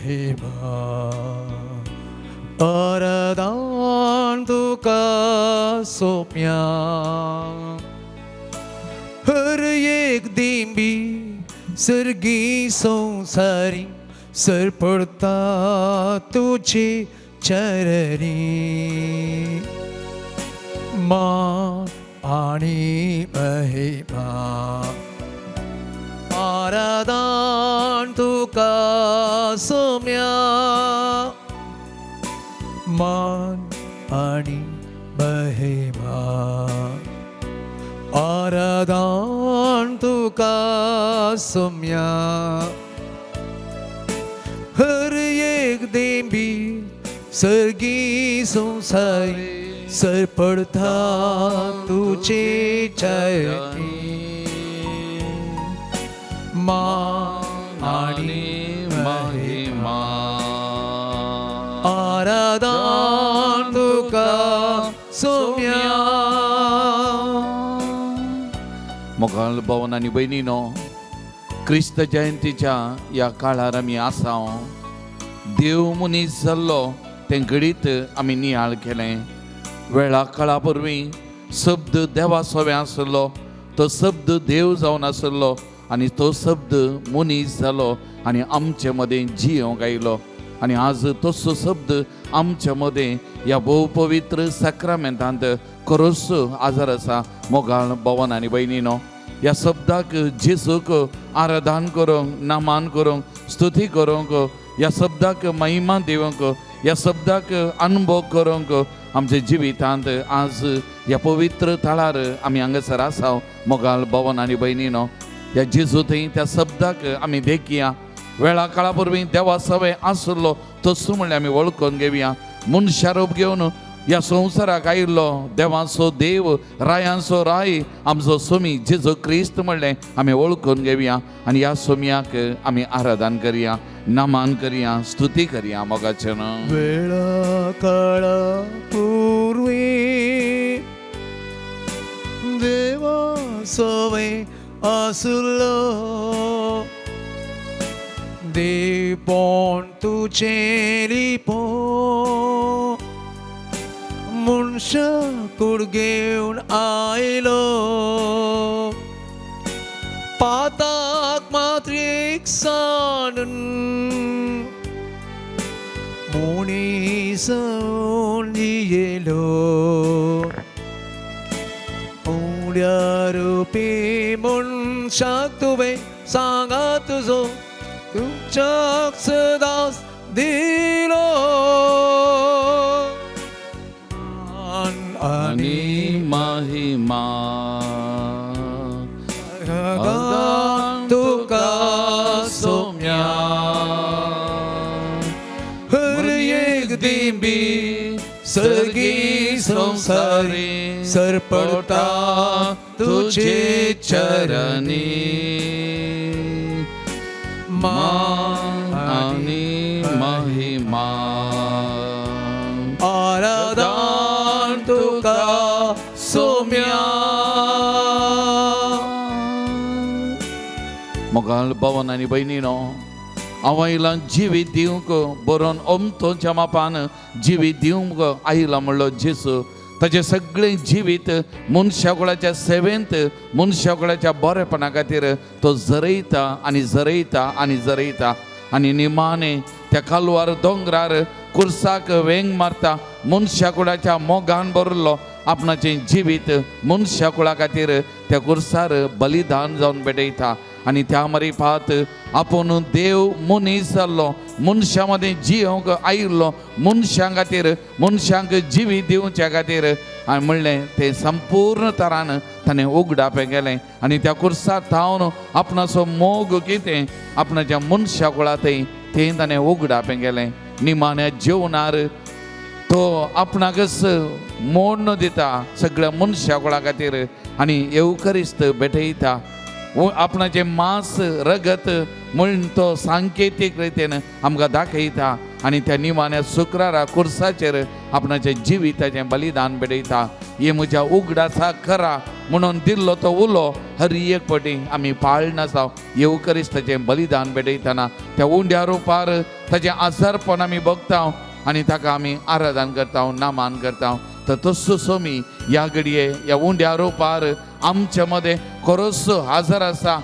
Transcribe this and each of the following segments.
महिमा आराधन तुका सोम्या हर एक दिंबी सर्गी संसारी सरपडता तुझे चरणी मान आणि महिमा आराधन तुका सोम्या मान आणि महिमा आराधन तुका सोम्या हर एक देंबी सर्गी संसारी सरपडता तुझे चरणी मान आणि महिमा आराधन तुका सोम्या. मोगाळ भवन आनी भयणीनो, क्रिस्त जयंतीच्या ह्या काळार आमी आसा. देव मनीस जाल्लो तें घडीत आमी नियाळ केलें. वेळा काळा वरवीं शब्द देवा सवें आसलो, तो शब्द देव जावन आसलो आनी तो शब्द मनीस जालो आनी आमचे मदें जियोंक आयलो. आनी आज तसो शब्द आमच्या मदें ह्या भोव पवित्र साक्रामेंतांत खरोच आजार आसा. मोगाळ भवन आनी भयणीनो, ह्या शब्दाक जेजूक आराधन करूंक, नामान करूंक, स्तुती करूंक, ह्या शब्दाक महिमा दिवंक, ह्या शब्दाक अनुभव करूंक आमच्या जिवितांत आज ह्या पवित्र थळार आमी हांगासर आसा. मोगाळ भवन आनी भयणीनो, ह्या जेजू थंय त्या शब्दाक आमी देखया. वेळा काळा वरवीं देवा सवें आसलो तसो म्हणल्यार आमी वळखून घेवया. मनशा रूप घेवन ह्या संवसाराक आयिल्लो देवांचो देव, रायांचो राय, आमचो सोमी जेजू क्रिस्त म्हणलें आमी वळखून घेवया आनी ह्या सोमयाक आमी आराधन करया, नमान करया, स्तुती करया. मोगाचें वेळा काळा पूर्वी देवा सवें आसलो देवपण तुजें लिपो मनशा कूड घेवन आयलो पाताक मात्रीक सानून मुनीसन जियेलो उड्या रुपी मनशाक तुवें सांगा तुजो तुमच्याक सदांच दिलो आनी महिमा आराधन तुका सोम्या हर एक दिंबी सर्गी संसारी सरपडता तुझे चरणी मान आनी महिमा आराधन तुका सोम्या. मोगाळ भवन आनी भयणीनो, हांव आयलां जिवीत दिवंक, बरोवन अमतोच्या मापान जिवीत दिवंक आयला म्हणलो जेजू. ताचें सगळें जिवीत मनशाकुळाच्या सेवेंत, मनशाकुळाच्या बरेपणा खातीर तो झरयता आनी झरयता आनी झरयता आनी निमाणें त्या कालवार दोंगरार कुर्साक वेंग मारता. मनशाकुळाच्या मोगान भरलो आपणाचें जिवीत मनशाकुळा खातीर त्या कुर्सार बलिदान जावन भेटयता आनी त्या मारिफात आपूण देव मनीस जाल्लो, मनशां मदीं जियोंक आयिल्लो, मनशां खातीर, मनशांक जिवीत दिवच्या खातीर आनी म्हणलें तें संपूर्ण तरान ताणें उगडापें केलें आनी त्या कुर्सार थावन आपणाचो मोग कितें आपणाच्या मनशा कुळा थंय तें ताणें उगडापें केलें. निमाण्या जेवणार तो आपणाकच मोडण दिता सगळ्या मनशा कुळा खातीर आनी येवकरिस्त भेटयता. आपणाचें मांस रगत म्हूण तो सांकेतीक रितीन आमकां दाखयता आनी त्या निमाण्या शुक्रारा कुर्साचेर आपणाचें जिविताचें बलिदान भेटयता. हे म्हज्या उगडासा करा म्हणून दिल्लो तो उलो हर एक पटी आमी पाळनासा। येवकरिस्ताचें बलिदान भेटयतना त्या उंड्या रुपार ताचें आजारपण आमी बघता आनी ताका आमी आराधन करता, नामान करता। तर तस्सो सोमी ह्या घडये ह्या उंड्या रुपार आमचे मदें खरोच हाजर आसा,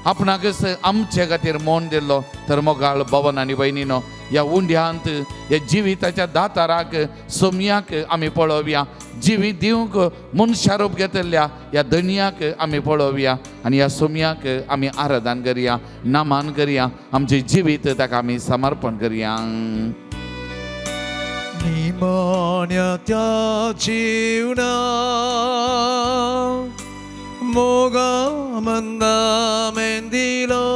आपणाकच आमचे खातीर मोन दिल्लो। तर मोगाळ भवन आनी भयणीनो, ह्या उंड्यांत ह्या जिविताच्या दाताराक सोमयाक आमी पळोवया, जिवीत दिवंक मनशारूप घेतल्या ह्या धनयाक आमी पळोवया आनी ह्या सोमयाक आमी आराधन करया, नामान करया, आमचें जिवीत ताका आमी समर्पण करया। निमाण्या त्या जीवना मोगा मंदा मेंदिलो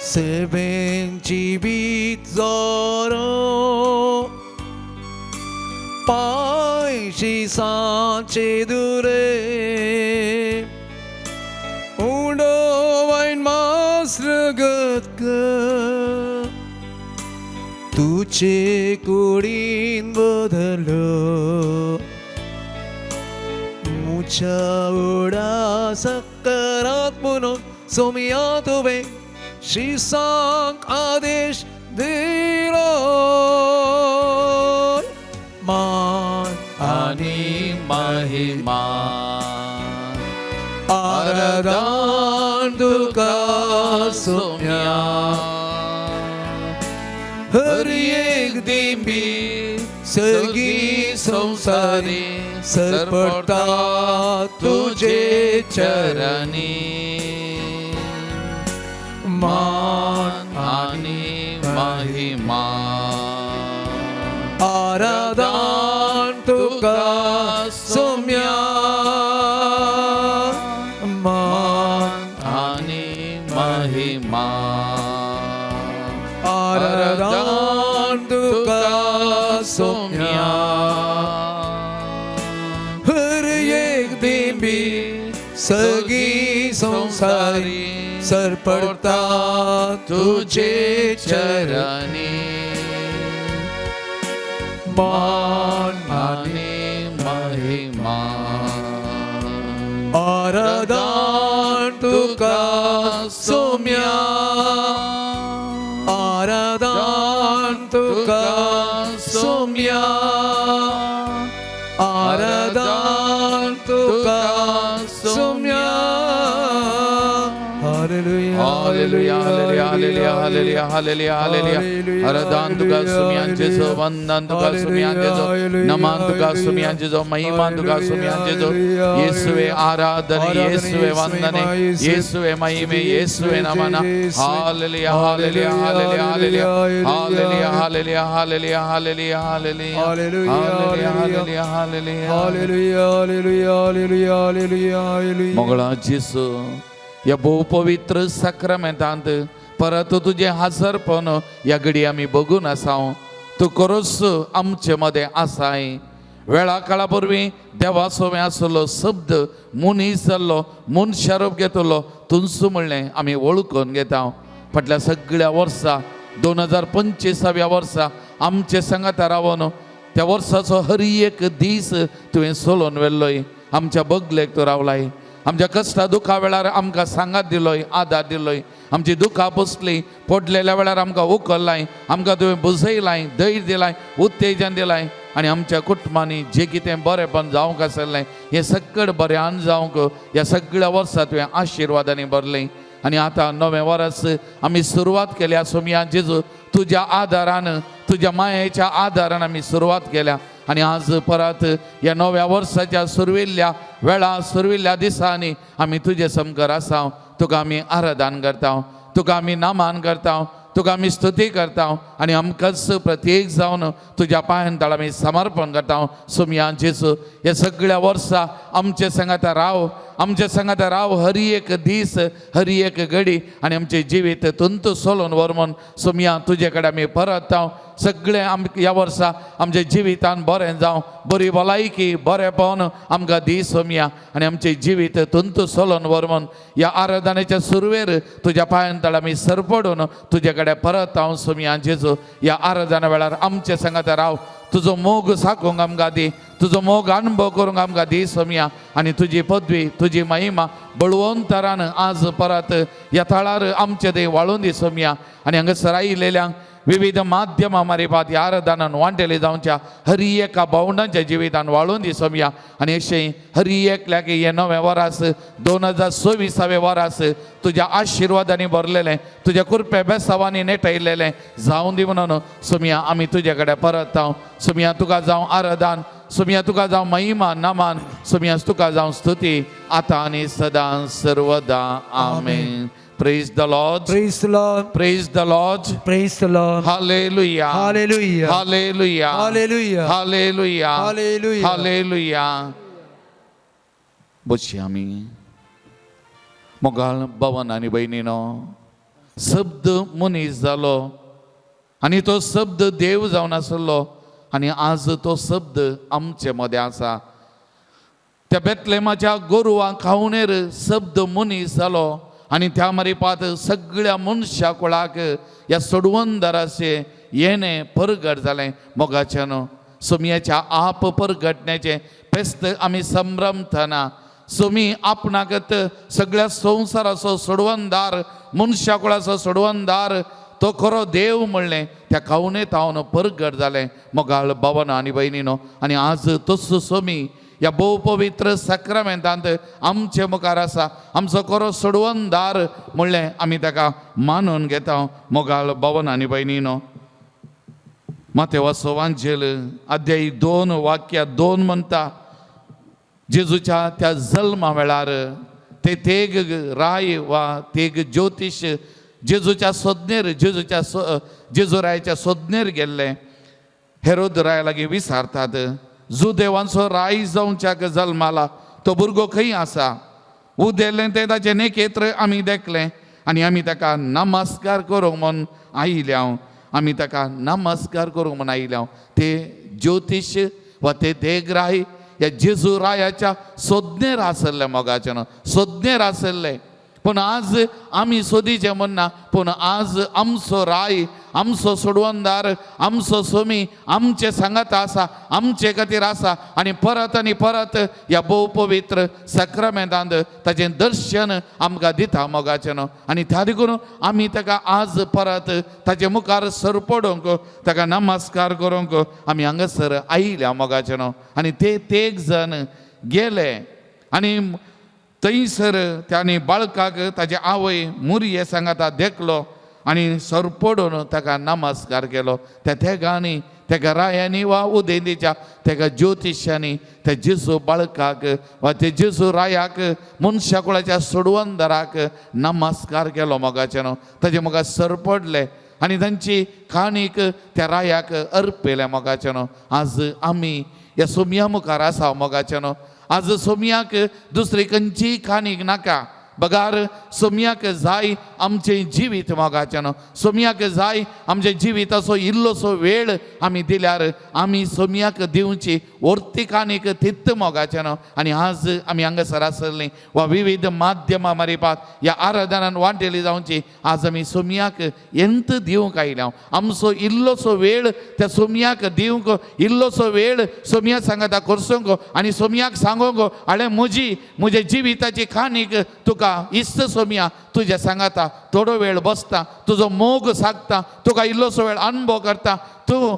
सेवेन जिवीत जोरो पायशी सांचे दुरे उडो वायन मास्र गत तुझे कुडीन बदलो मुझा उडा सकरात म्हणून सोमिया तुवें शिसांक आदेश दिलो। मान आनी महिमा आराधन तुका सोम्या हर एक दिंबी सगळी संसारी सरपडटा तुझे चरणी। मान आनी महिमा आराधन तुका सोम्या मान आनी महिमा आराधन तुका सोम्या हर एक दिंबी सगळी संसारी सरपडटा तुझे चरणी। मान आनी महिमा आराधन तुका सोम्या आराधन तुका सोम्या आराधन तुका Saumya. Hallelujah, hallelujah, hallelujah, hallelujah, hallelujah, hallelujah. आराधन तुका सुम्यांचे जो, वंदन तुका सुम्यांचे जो, नमन तुका सुम्यांचे जो, महिमा तुका सुम्यांचे जो। येसुवे आराधन, येसुवे वंदने, येसुवे महिमे, येसुवे नमन। Hallelujah, hallelujah, hallelujah, hallelujah, hallelujah, hallelujah, hallelujah, hallelujah, hallelujah, hallelujah, hallelujah, hallelujah, hallelujah, hallelujah, hallelujah. मोगळा जेसू ह्या भोव पवित्र साक्रामेंतांत परत तुजें हाजरपण ह्या घडी आमी बघून आसा। तूं खरोच आमचे मदें आसाय। वेळा काळा वरवीं देवा सोवें आसलो शब्द मनीस जाल्लो, मनशारूप घेतलो तुंसू म्हणलें आमी वळखून घेता। फाटल्या सगळ्या वर्सा 2025व्या वर्सा आमचे सांगाता रावन त्या वर्साचो हर एक दीस तुवें सोलोवन व्हेल्लोय, आमच्या बगलेक तूं रावलाय, आमच्या कश्टा दुखा वेळार आमकां सांगात दिलोय, आदार दिलोय, आमची दुखां बसली पडलेल्या वेळार आमकां उखल्लाय, आमकां तुवें बुजयलाय, धैर्य दिलाय, उत्तेजन दिलाय आनी आमच्या कुटुंबांनी जें कितें बरेंपण जावंक आसलें हें सगळें बऱ्यान जावंक ह्या सगळ्या वर्सा तुवें आशिर्वादांनी भरलें। आनी आतां नवें वर्स आमी सुरवात केल्या सोमया जेजू तुज्या आदारान, तुज्या मायेच्या आदारान आमी सुरवात केल्या आनी आज परत ह्या नव्या वर्साच्या सुरविल्ल्या वेळा सुरविल्ल्या दिसांनी आमी तुजे समकर आसा। तुका आमी आराधन करता, तुका आमी नामान करता, तुका आमी स्तुती करता आनी आमकांच प्रत्येक जावन तुज्या पांयान तळा आमी समर्पण करता। सोमया जेजू हे सगळ्या वर्सा आमचे सांगाता राव, आमचे सांगाता राव हर एक दीस हर एक घडी आनी आमचें जिवीत तुंत सोलोवन व्हर म्हूण सोमया तुजे कडेन आमी परत सगळें ह्या वर्सा आमच्या जिवितान बरें जावं, बरी भलायकी बरेंपण आमकां दी सोमया आनी आमचें जिवीत तुंत सोलोवन व्हर म्हूण ह्या आराधनेच्या सुरवेर तुज्या पांयान तळा आमी सरपडून तुजे कडेन परत हांव सोमया जेजू ह्या आराधना वेळार आमचे सांगाता राव, तुजो मोग साकोंक आमकां दी, तुजो मोग अणभव करूंक आमकां दी सोमया. आनी तुजी पदवी, तुजी महिमा बळवंतरान आज परत ह्या थळार आमचे ते वाळून दी सोमया. आनी हांगासर आयिल्ल्यांक विविध माध्यमां मारिफात ह्या आराधनान वांटेले जावच्या हरी एका भावंडांच्या जिवितान वाळून दी सोमया. आनी अशें हरी एकल्याक हें नवें वरास 2026 वरास तुज्या आशिर्वादांनी भरलेलें, तुज्या कुरपे बेसावांनी नेटयलेलें जावं दी म्हणून सोमया आमी तुजे कडेन परत हांव सोमया. तुका जावं आराधन सोमया, तुका जावं महिमा नमान सोमया, तुका जावं स्तुती आतां आनी सदां सर्वदा. आमेन. Praise the Lord. Praise the Lord. Praise the Lord. Praise the Lord. Hallelujah. Hallelujah. Hallelujah. Hallelujah. Hallelujah. Hallelujah. Hallelujah. बसया आमी. मोगाळ भवन आनी भयणीनो, शब्द मनीस जालो आनी तो शब्द देव जावन आसलो आनी आज तो शब्द आमचे मदें आसा. त्या बेतलेमाच्या गोरवां खावणेर शब्द मनीस जालो आनी त्या मारिपात सगळ्या मनशा कुळाक ह्या सोडवंदराचे येणें परगट जालें. मोगाच्यान सोमयाच्या आप परगटण्याचें फेस्त आमी संभ्रमतना सोमी आपणाकत सगळ्या संवसाराचो सोडवंदार, मनशा कुळाचो सोडवंदार, तो खरो देव म्हणलें त्या खावणे तावन परगट जालें. मोगाळ भवना आनी भयणीनो, आनी आज तसो सोमी ह्या भोव पवित्र साक्रामेंतांत आमचे मुखार आसा. आमचो खरो सोडवंदार म्हणलें आमी ताका मानून घेता. मोगाळ भवन आनी भयणीनो, मातेवाचो वांजेल अध्यायी 2 वाक्या 2 म्हणटा, जेजूच्या त्या जल्मा वेळार ते तेग राय वा तेग ज्योतिश जेजूच्या सोदनेर, जेजूच्या जेजू रायाच्या सोदनेर गेल्ले. हेरोद राया लागीं विसारतात, जुदेवांचो राय जावच्याक जल्माला तो भुरगो खंय आसा? उदेल्लें तें ताचें नेकेत्र आमी देखलें आनी आमी ताका नमस्कार करूंक म्हूण आयिल्ले हांव, आमी ताका नमस्कार करूंक म्हूण आयिल्ले हांव. ते ज्योतिश वा ते देगराय ह्या जेजू रायाच्या सोदनेर आसल्ले. मोगाच्यान सोदनेर आसल्ले. पूण आज आमी सोदीचें म्हणना, पूण आज आमचो राय, आमचो सोडवंदार, आमचो सोमी आमचे सांगात आसा, आमचे खातीर आसा. आनी परत आनी परत ह्या भोव पवित्र साक्रामेंतांत ताचें दर्शन आमकां दिता. मोगाचें न्हू. आनी त्या देखून आमी ताका आज परत ताचे मुखार सरपडूंक, ताका नमस्कार करूंक आमी हांगासर आयल्या. मोगाचें न्हू. आनी ते तेग जण गेले आनी थंयसर तांणी बाळकाक ताजे आवय मुरये सांगाता देखलो आनी सरपडून ताका नमस्कार केलो. त्या तेगांनी, तेका रायांनी वा उदेंतीच्या तेका ज्योतिशांनी त्या जेजू बाळकाक वा ते जेजू रायाक, मनशा कुळाच्या सोडवंदराक नमस्कार केलो. मोगाचें न्हू. ताजे मुखार सरपडले आनी तांची काणीक त्या रायाक अर्पिल्या. मोगाचें न्हू. आज आमी ह्या सोमया मुखार आसा. मोगाचें न्हू. आज सोमयाक दुसरी खंयचीय काणीक नाका, बगार सोमयाक जाय आमचें जिवीत. मोगाचें न्हू. सोमयाक जाय आमच्या जिविताचो इल्लोसो वेळ आमी दिल्यार आमी सोमयाक दिवची वर्ती काणीक तित्त. मोगाचें न्हू. आनी आज आमी हांगासर आसलीं वा विविध माध्यमां मारिपात ह्या आराधनान वांटेली जावची, आज आमी सोमयाक एंत दिवंक आयल्या. आमचो इल्लोसो वेळ त्या सोमयाक दिवंक, इल्लोसो वेळ सोमया सांगाता करसूंक आनी सोमयाक सांगूंक, आळे म्हजी म्हज्या जिविताची काणीक तुका इस्त सोमया, तुज्या सांगाता थोडो वेळ बसता, तुजो मोग सागता, तुका इल्लोसो वेळ अणभव करता, तूं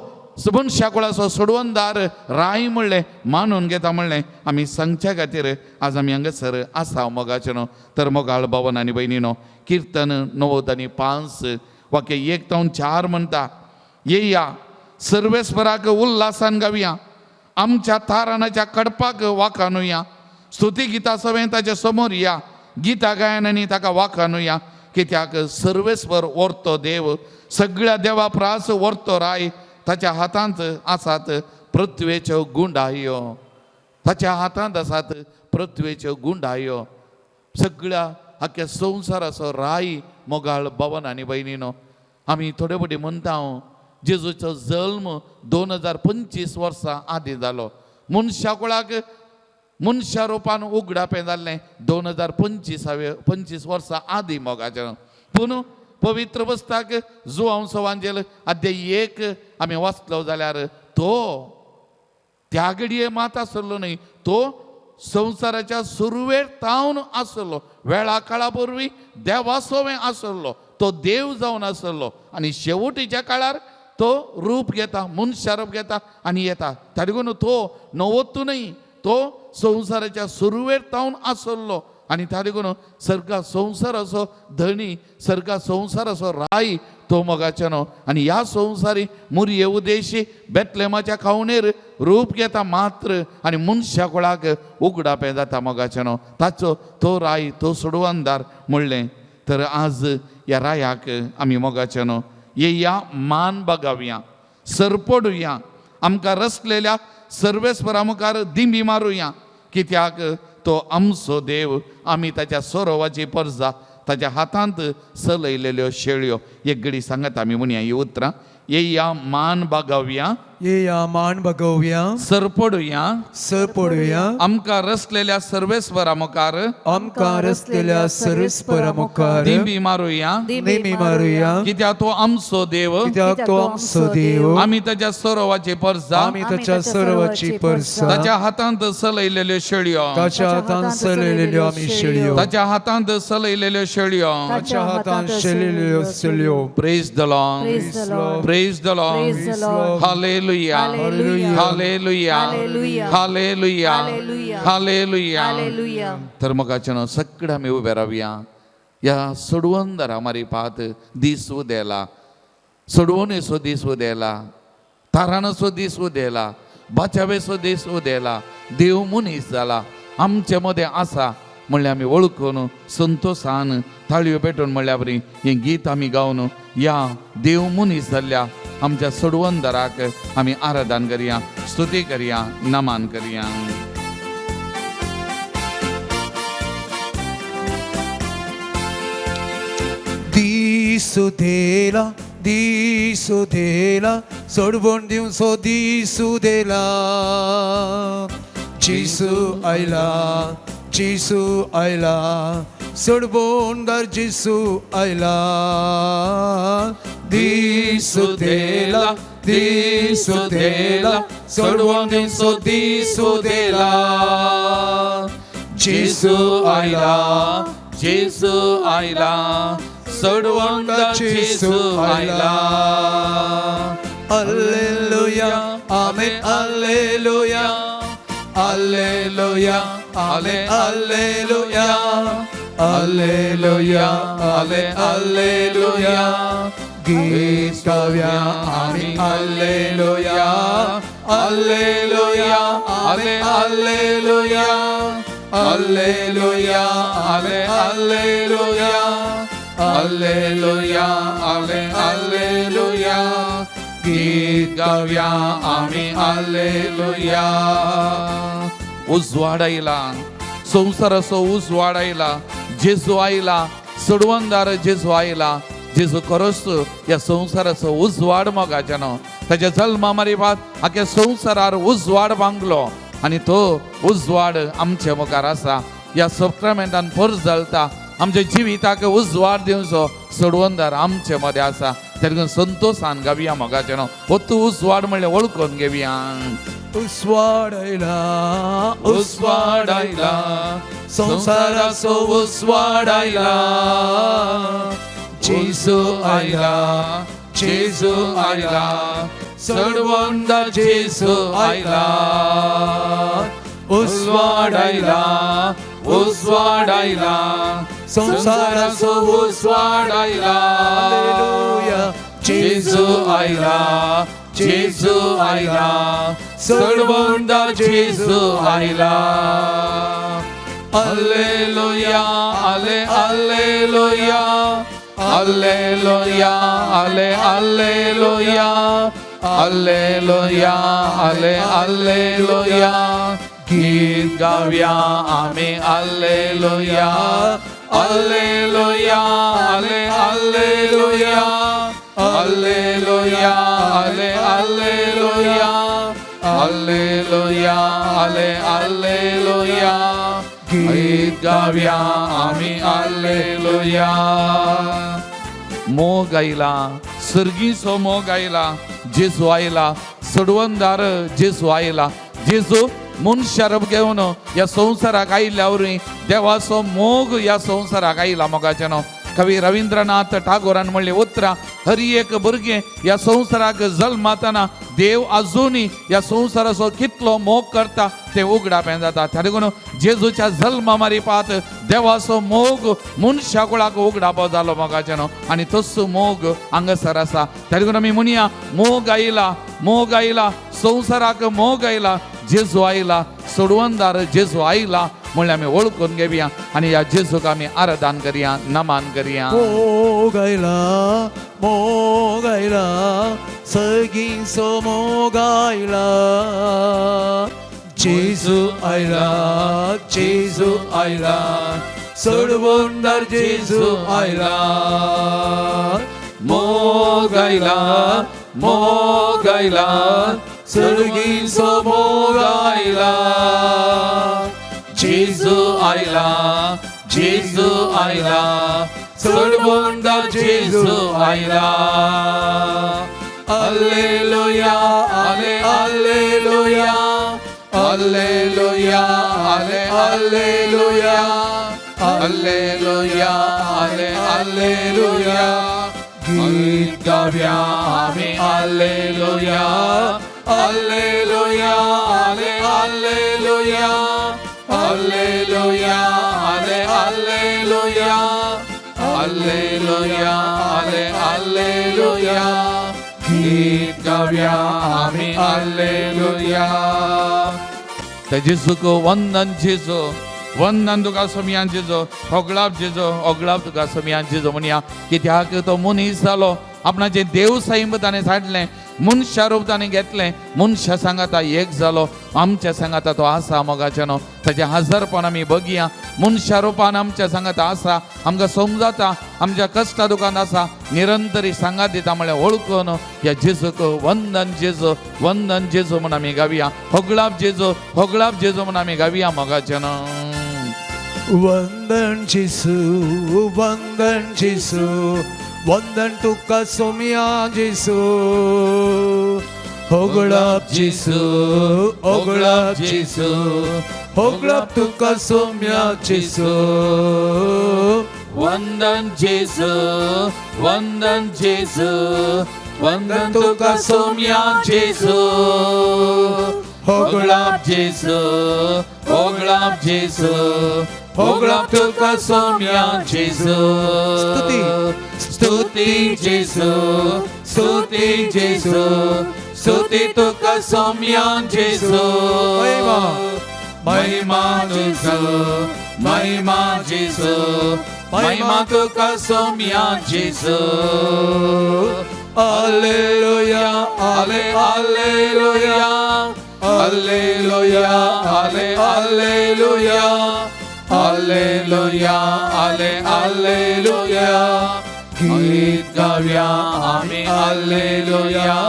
मनशा कुळाचो सोडवंदार राय म्हणलें मानून घेता म्हणलें आमी सांगच्या खातीर आज आमी हांगासर आसा. मोगाचें न्हू. तर मोगाळ भवन आनी भयणीनो, किर्तन 95 वाक्य 1 ते 4 म्हणटा, येया सर्वेस्पराक उल्हासान गावया, आमच्या ताराणाच्या कडपाक वाखानुया, स्तुती गिता सवें ताच्या समोर या, गीता गायनांनी ताका वाखानुया. कित्याक सर्वेस्पर व्हरतो देव, सगळ्या देवा प्रास व्हरतो राय, ताच्या हातांत आसात पृथ्वेच्यो गुंडायो, ताच्या हातांत आसात पृथ्वेच्यो गुंडायो. सगळ्या आख्या संवसाराचो राय. मोगाळ भवन आनी भयणीनो, आमी थोडे फावटी म्हणटा, जेजूचो जल्म 2025 वर्सां आदीं जालो. मनशा कुळाक मनशा रुपान उगडापें जाल्लें 2025 वर्सां आदीं. मोगाचें. पूण पवित्र पुस्तक जुवांव सवांजेल अध्याय 1 आमी वाचलो जाल्यार तो त्या घडये मात आसलो न्हय, तो संवसाराच्या सुरवेर तावन आसलो, वेळा काळा वरवीं देवासोवें आसलो, तो देव जावन आसलो आनी शेवटीच्या काळार तो रूप घेता, मनशा रूप घेता आनी येता. ताका तो नवोत्तू न्हय, तो संवसाराच्या सुरवेर तावन आसलो आनी ताका सर्गा संवसाराचो धणी, सर्गा संवसाराचो राय तो मोगाचें न्हू. आनी ह्या संवसारी मुरये उदेशी बेतलेमाच्या खावणेर रूप घेता मात्र आनी मनशा कुळाक उगडापें जाता मोगाचें न्हू. ताचो तो राय, तो सोडवणदार म्हणलें. तर आज ह्या रायाक आमी मोगाचें न्हू येया मान बगावया, सरपडुया, आमकां रसलेल्या सर्वेस्परा मुखार दिंबी मारुया, कित्याक तो आमचो देव, आमी ताच्या सोरोवाची परजा, ताच्या हातांत सलयलेल्यो शेळयो. एक घडी सांगत आमी म्हणया ही उतरां, येया मान बागावया, येया मान बगोवया, सरपडुया, सरपडुया, आमकां रसलेल्या सर्वेस्वरा मुखार आमकां रसलेल्या सर्वेस्परा मुखार दिंबी मारुया, नेमी मारुया, कित्याक तो आमचो देव, कित्याक तो आमचो देव, आमी ताच्या सरोवाची परजा, आमी ताच्या सर्वाची परसा, ताच्या हातांत सलयलेल्यो शेळयो, ताच्या हातान सलयलेल्यो आमी शेळयो, ताच्या हातांत सलयलेल्यो शेळयो. ताच्या हातान शेळलेल्यो शेळयो. Praise the Lord, Praise the Lord. Praise the Lord. Praise the Lord. Hallelujah. Hallelujah. Hallelujah. Hallelujah. Hallelujah. Hallelujah. Hallelujah. Hallelujah. तर मगाच्यानं सगळं आमी उबे रावया. ह्या सोडवणदारा मारिपात दीस उदेला, सोडवणेचो दीस उदेला, ताराणाचो दीस उदेला, बाचावेचो दीस उदेला. देव मनीस जाला, आमचे मदें आसा म्हणल्यार आमी वळखून संतोसान ताळयो पेटून म्हणल्या बरी हें गीत आमी गावन ह्या देव मनीस जाल्ल्या आमच्या सोडवणदाराक आमी आराधन करया, स्तुती करया, नमन करया. दिसू देला, दिसू देला, सोडवण दिवसो दिसू देला. जेसू आयला, जेसू आयला, सोडवणदार जेसू आयला. दिसू देला, दिसू देला, सोडवण दिवसो दिसू देला. जेसू आयला, जेसू आयला, सोडवणदार जेसू आयला. Alleluia, amen, alleluia, alleluia, amen, alleluia, alleluia, amen, alleluia. गीत गाऊया आम्ही alleluia, alleluia, amen, alleluia, alleluia, amen, alleluia, alleluia, amen, alleluia. गीत गाऊया आम्ही alleluia. उजवाड आयला, संवसाराचो उजवाड आयला, जेजू आयला, सोडवणदार जेजू आयला. जेजू खरोच ह्या संवसाराचो उजवाड मोगाच्यानो. ताच्या जल्मा मारिपात आख्या संवसारार उजवाड बांगलो आनी तो उजवाड आमच्या मुखार आसा. ह्या सक्रामेंतान परजळता, आमच्या जिविताक उजवाड दिवचो सोडवणदार आमचे मदें आसा. तेका संतोशान गावया मोगाच्यानो, हो तूं उजवाड म्हणल्यार वळखून घेवया. उजवाड आयला, उजवाड आयला, संवसाराचो उजवाड आयला. जेजू आयला, जेजू आयला, सोडवणदार जेजू आयला. उजवाड आयला, उजवाड आयला, संवसाराचो उजवाड आयला. हालेलुया. जेजू आयला, जेजू आयला, सोडवणदार जेजू आयला. Alleluia, आले alleluia, alleluia, आले alleluia, alleluia, आले alleluia. गीत गाऊया आम्ही alleluia, alleluia, आले alleluia, alleluia, आले alleluia, alleluia, आले alleluia. गीत गाऊया आम्ही alleluia. मोग आयला, सर्गीचो मोग आयला, जेजू आयला, सोडवणदार जेजू आयला. जेजू मनशारूप घेवन ह्या संवसाराक आयिल्ल्या वरवीं देवाचो मोग ह्या संवसाराक आयला. मोगाच्यानो, कवी रवींद्रनाथ टागोरान म्हणली उतरां, हर एक भुरगें ह्या संवसाराक जल्मातना देव अजूनय ह्या संवसाराचो कितलो मोग करता तें उगडापें जाता. त्या देखून जेजूच्या जल्मा मारिपात देवाचो मोग मनशा कुळाक उगडापो जालो. मोगाच्यानो, आनी तसो मोग हांगासर आसा. त्या देखून आमी म्हणया, मोग आयला, मोग आयला, संवसाराक मोग आयला, जेजू आयला, सोडवणदार जेजू आयला म्हणल्यार आमी वळखून घेवया आनी ह्या जेजूक आमी आराधन करया, नमन करया. मोग आयला, मोग आयला, सगींचो मोग आयला. जेजू आयला, जेजू आयला, सोडवणदार जेजू आयला. मोग आयला, मोग आयला, सर्गीचो मोग आयला. जेजू आयला, जेजू आयला, सोडवणदार जेजू आयला. Alleluia, alle alleluia, alleluia, alle alleluia, alleluia, alle alleluia. गीत गाव्या आम्ही alleluia, alleluia, alle alleluia, alleluia, alle alleluia, alleluia, alle alleluia. गीत गाव्या आम्ही alleluia. त्या जेजूक वंदन जेजू, वंदन तुका सोमयान जेजो, होगळाप जेजो, होगळाप तुका सोमयान जेजो म्हणया. कित्याक तो मनीस जालो, आपणाचें देव सैम ताणें साडलें, मनशा रूप ताणें घेतलें, मनशा सांगाता एक जालो, आमच्या सांगाता तो आसा. मोगाच्यानो, ताचें हजारपण आमी बघया. मनशा रुपान आमच्या सांगाता आसा, आमकां समजाता, आमच्या कश्टा दुकान आसा, निरंतरी सांगात दिता म्हळ्यार वळखून ह्या जेजूक वंदन जेजू, वंदन जेजू म्हूण आमी गावया. होगळाप जेजू, होगळाप जेजू म्हूण आमी गावया. मोगाच्यानो, वंदन जेसू, वंदन जेसू, वंदन तुका सोमया जेसू. होगळाप जेसू, होगळाप जेसू, होगळाप तुका सोमया जेसू. वंदन जेजू, वंदन जेजू, वंदन तुका सोमया जेजू. होगळाप जेजू, होगळाप जेजू, होगळाप तुका सोमया जेजू. स्तुती. स्तुती जेजू, स्तुती जेजू, स्तुती तुका सोमया जेजू. महिमा. महिमा जेजू, महिमा जेजू, महिमा तुका सोमया जेजू. Alleluia, alle alleluia, alleluia, alle alleluia, alleluia, alle alleluia. गीत गाव्या आम्ही alleluia,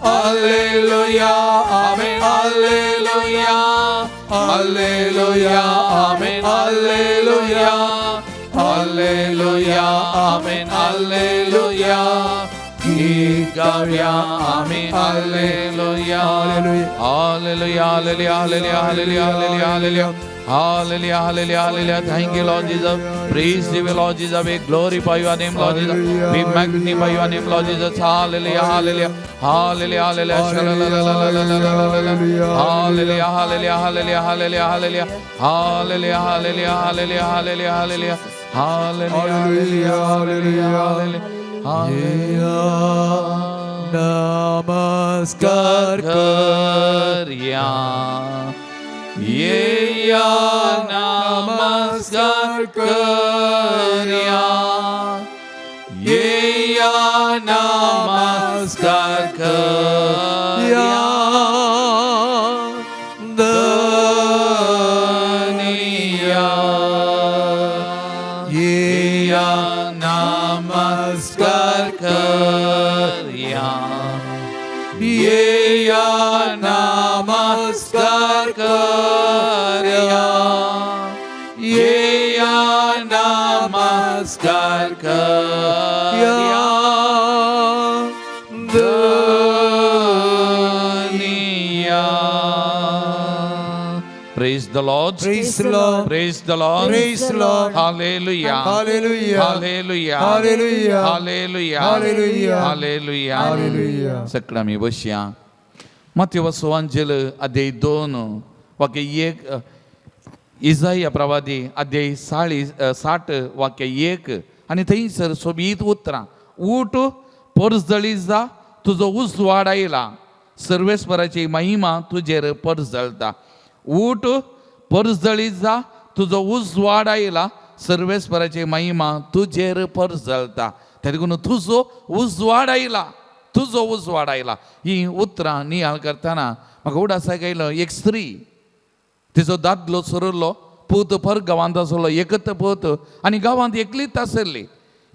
alleluia, आम्ही alleluia, alleluia, आम्ही alleluia, alleluia, आम्ही alleluia. गीत गाव्या आम्ही alleluia. Hallelujah, hallelujah, hallelujah, hallelujah, hallelujah, hallelujah, hallelujah, hallelujah. Thank you, Lord Jesus. Praise you, Lord Jesus. We glorify your name, Lord Jesus. We magnify your name, Lord Jesus. Hallelujah, hallelujah, hallelujah, hallelujah. Hallelujah, hallelujah, hallelujah, hallelujah, hallelujah, hallelujah, hallelujah, hallelujah, hallelujah, hallelujah, hallelujah, hallelujah, hallelujah. नमस्कार करया, येया नमस्कार करया, येया नमस्कार करया. धनिया, येया नमस्कार करया, येया नमस्कार करया, येया नमस्कार करया. Praise the Lord. Praise the Lord. Praise the Lord. Praise the Lord. Hallelujah. Hallelujah. Hallelujah. Hallelujah. Hallelujah. Hallelujah. Hallelujah. Hallelujah. सगळं आमी बसया. मातयो सुवांजेल अध्याय 2 वाक्य 1, इजाया प्रवादी अध्याय 60 वाक्य 1 आनी थंयसर सोबीत उतरां. ऊट परजळी जा, तुजो उजवाड आयला, सर्वेस्वराची महिमा तुजेर परजळता. ऊट परजळी जा, तुजो उजवाड आयला, सर्वेस्वराची महिमा तुजेर परजळता. त्या देखून तुजो उजवाड आयला, तुजो उजवाड आयला. ही उतरां नियाळ करतना म्हाका उडासाक आयलो, एक स्त्री तिचो दादलो सोरिल्लो, पूत पर गांवांत आसलो, एकत पूत, आनी गांवांत एकलीच आसली,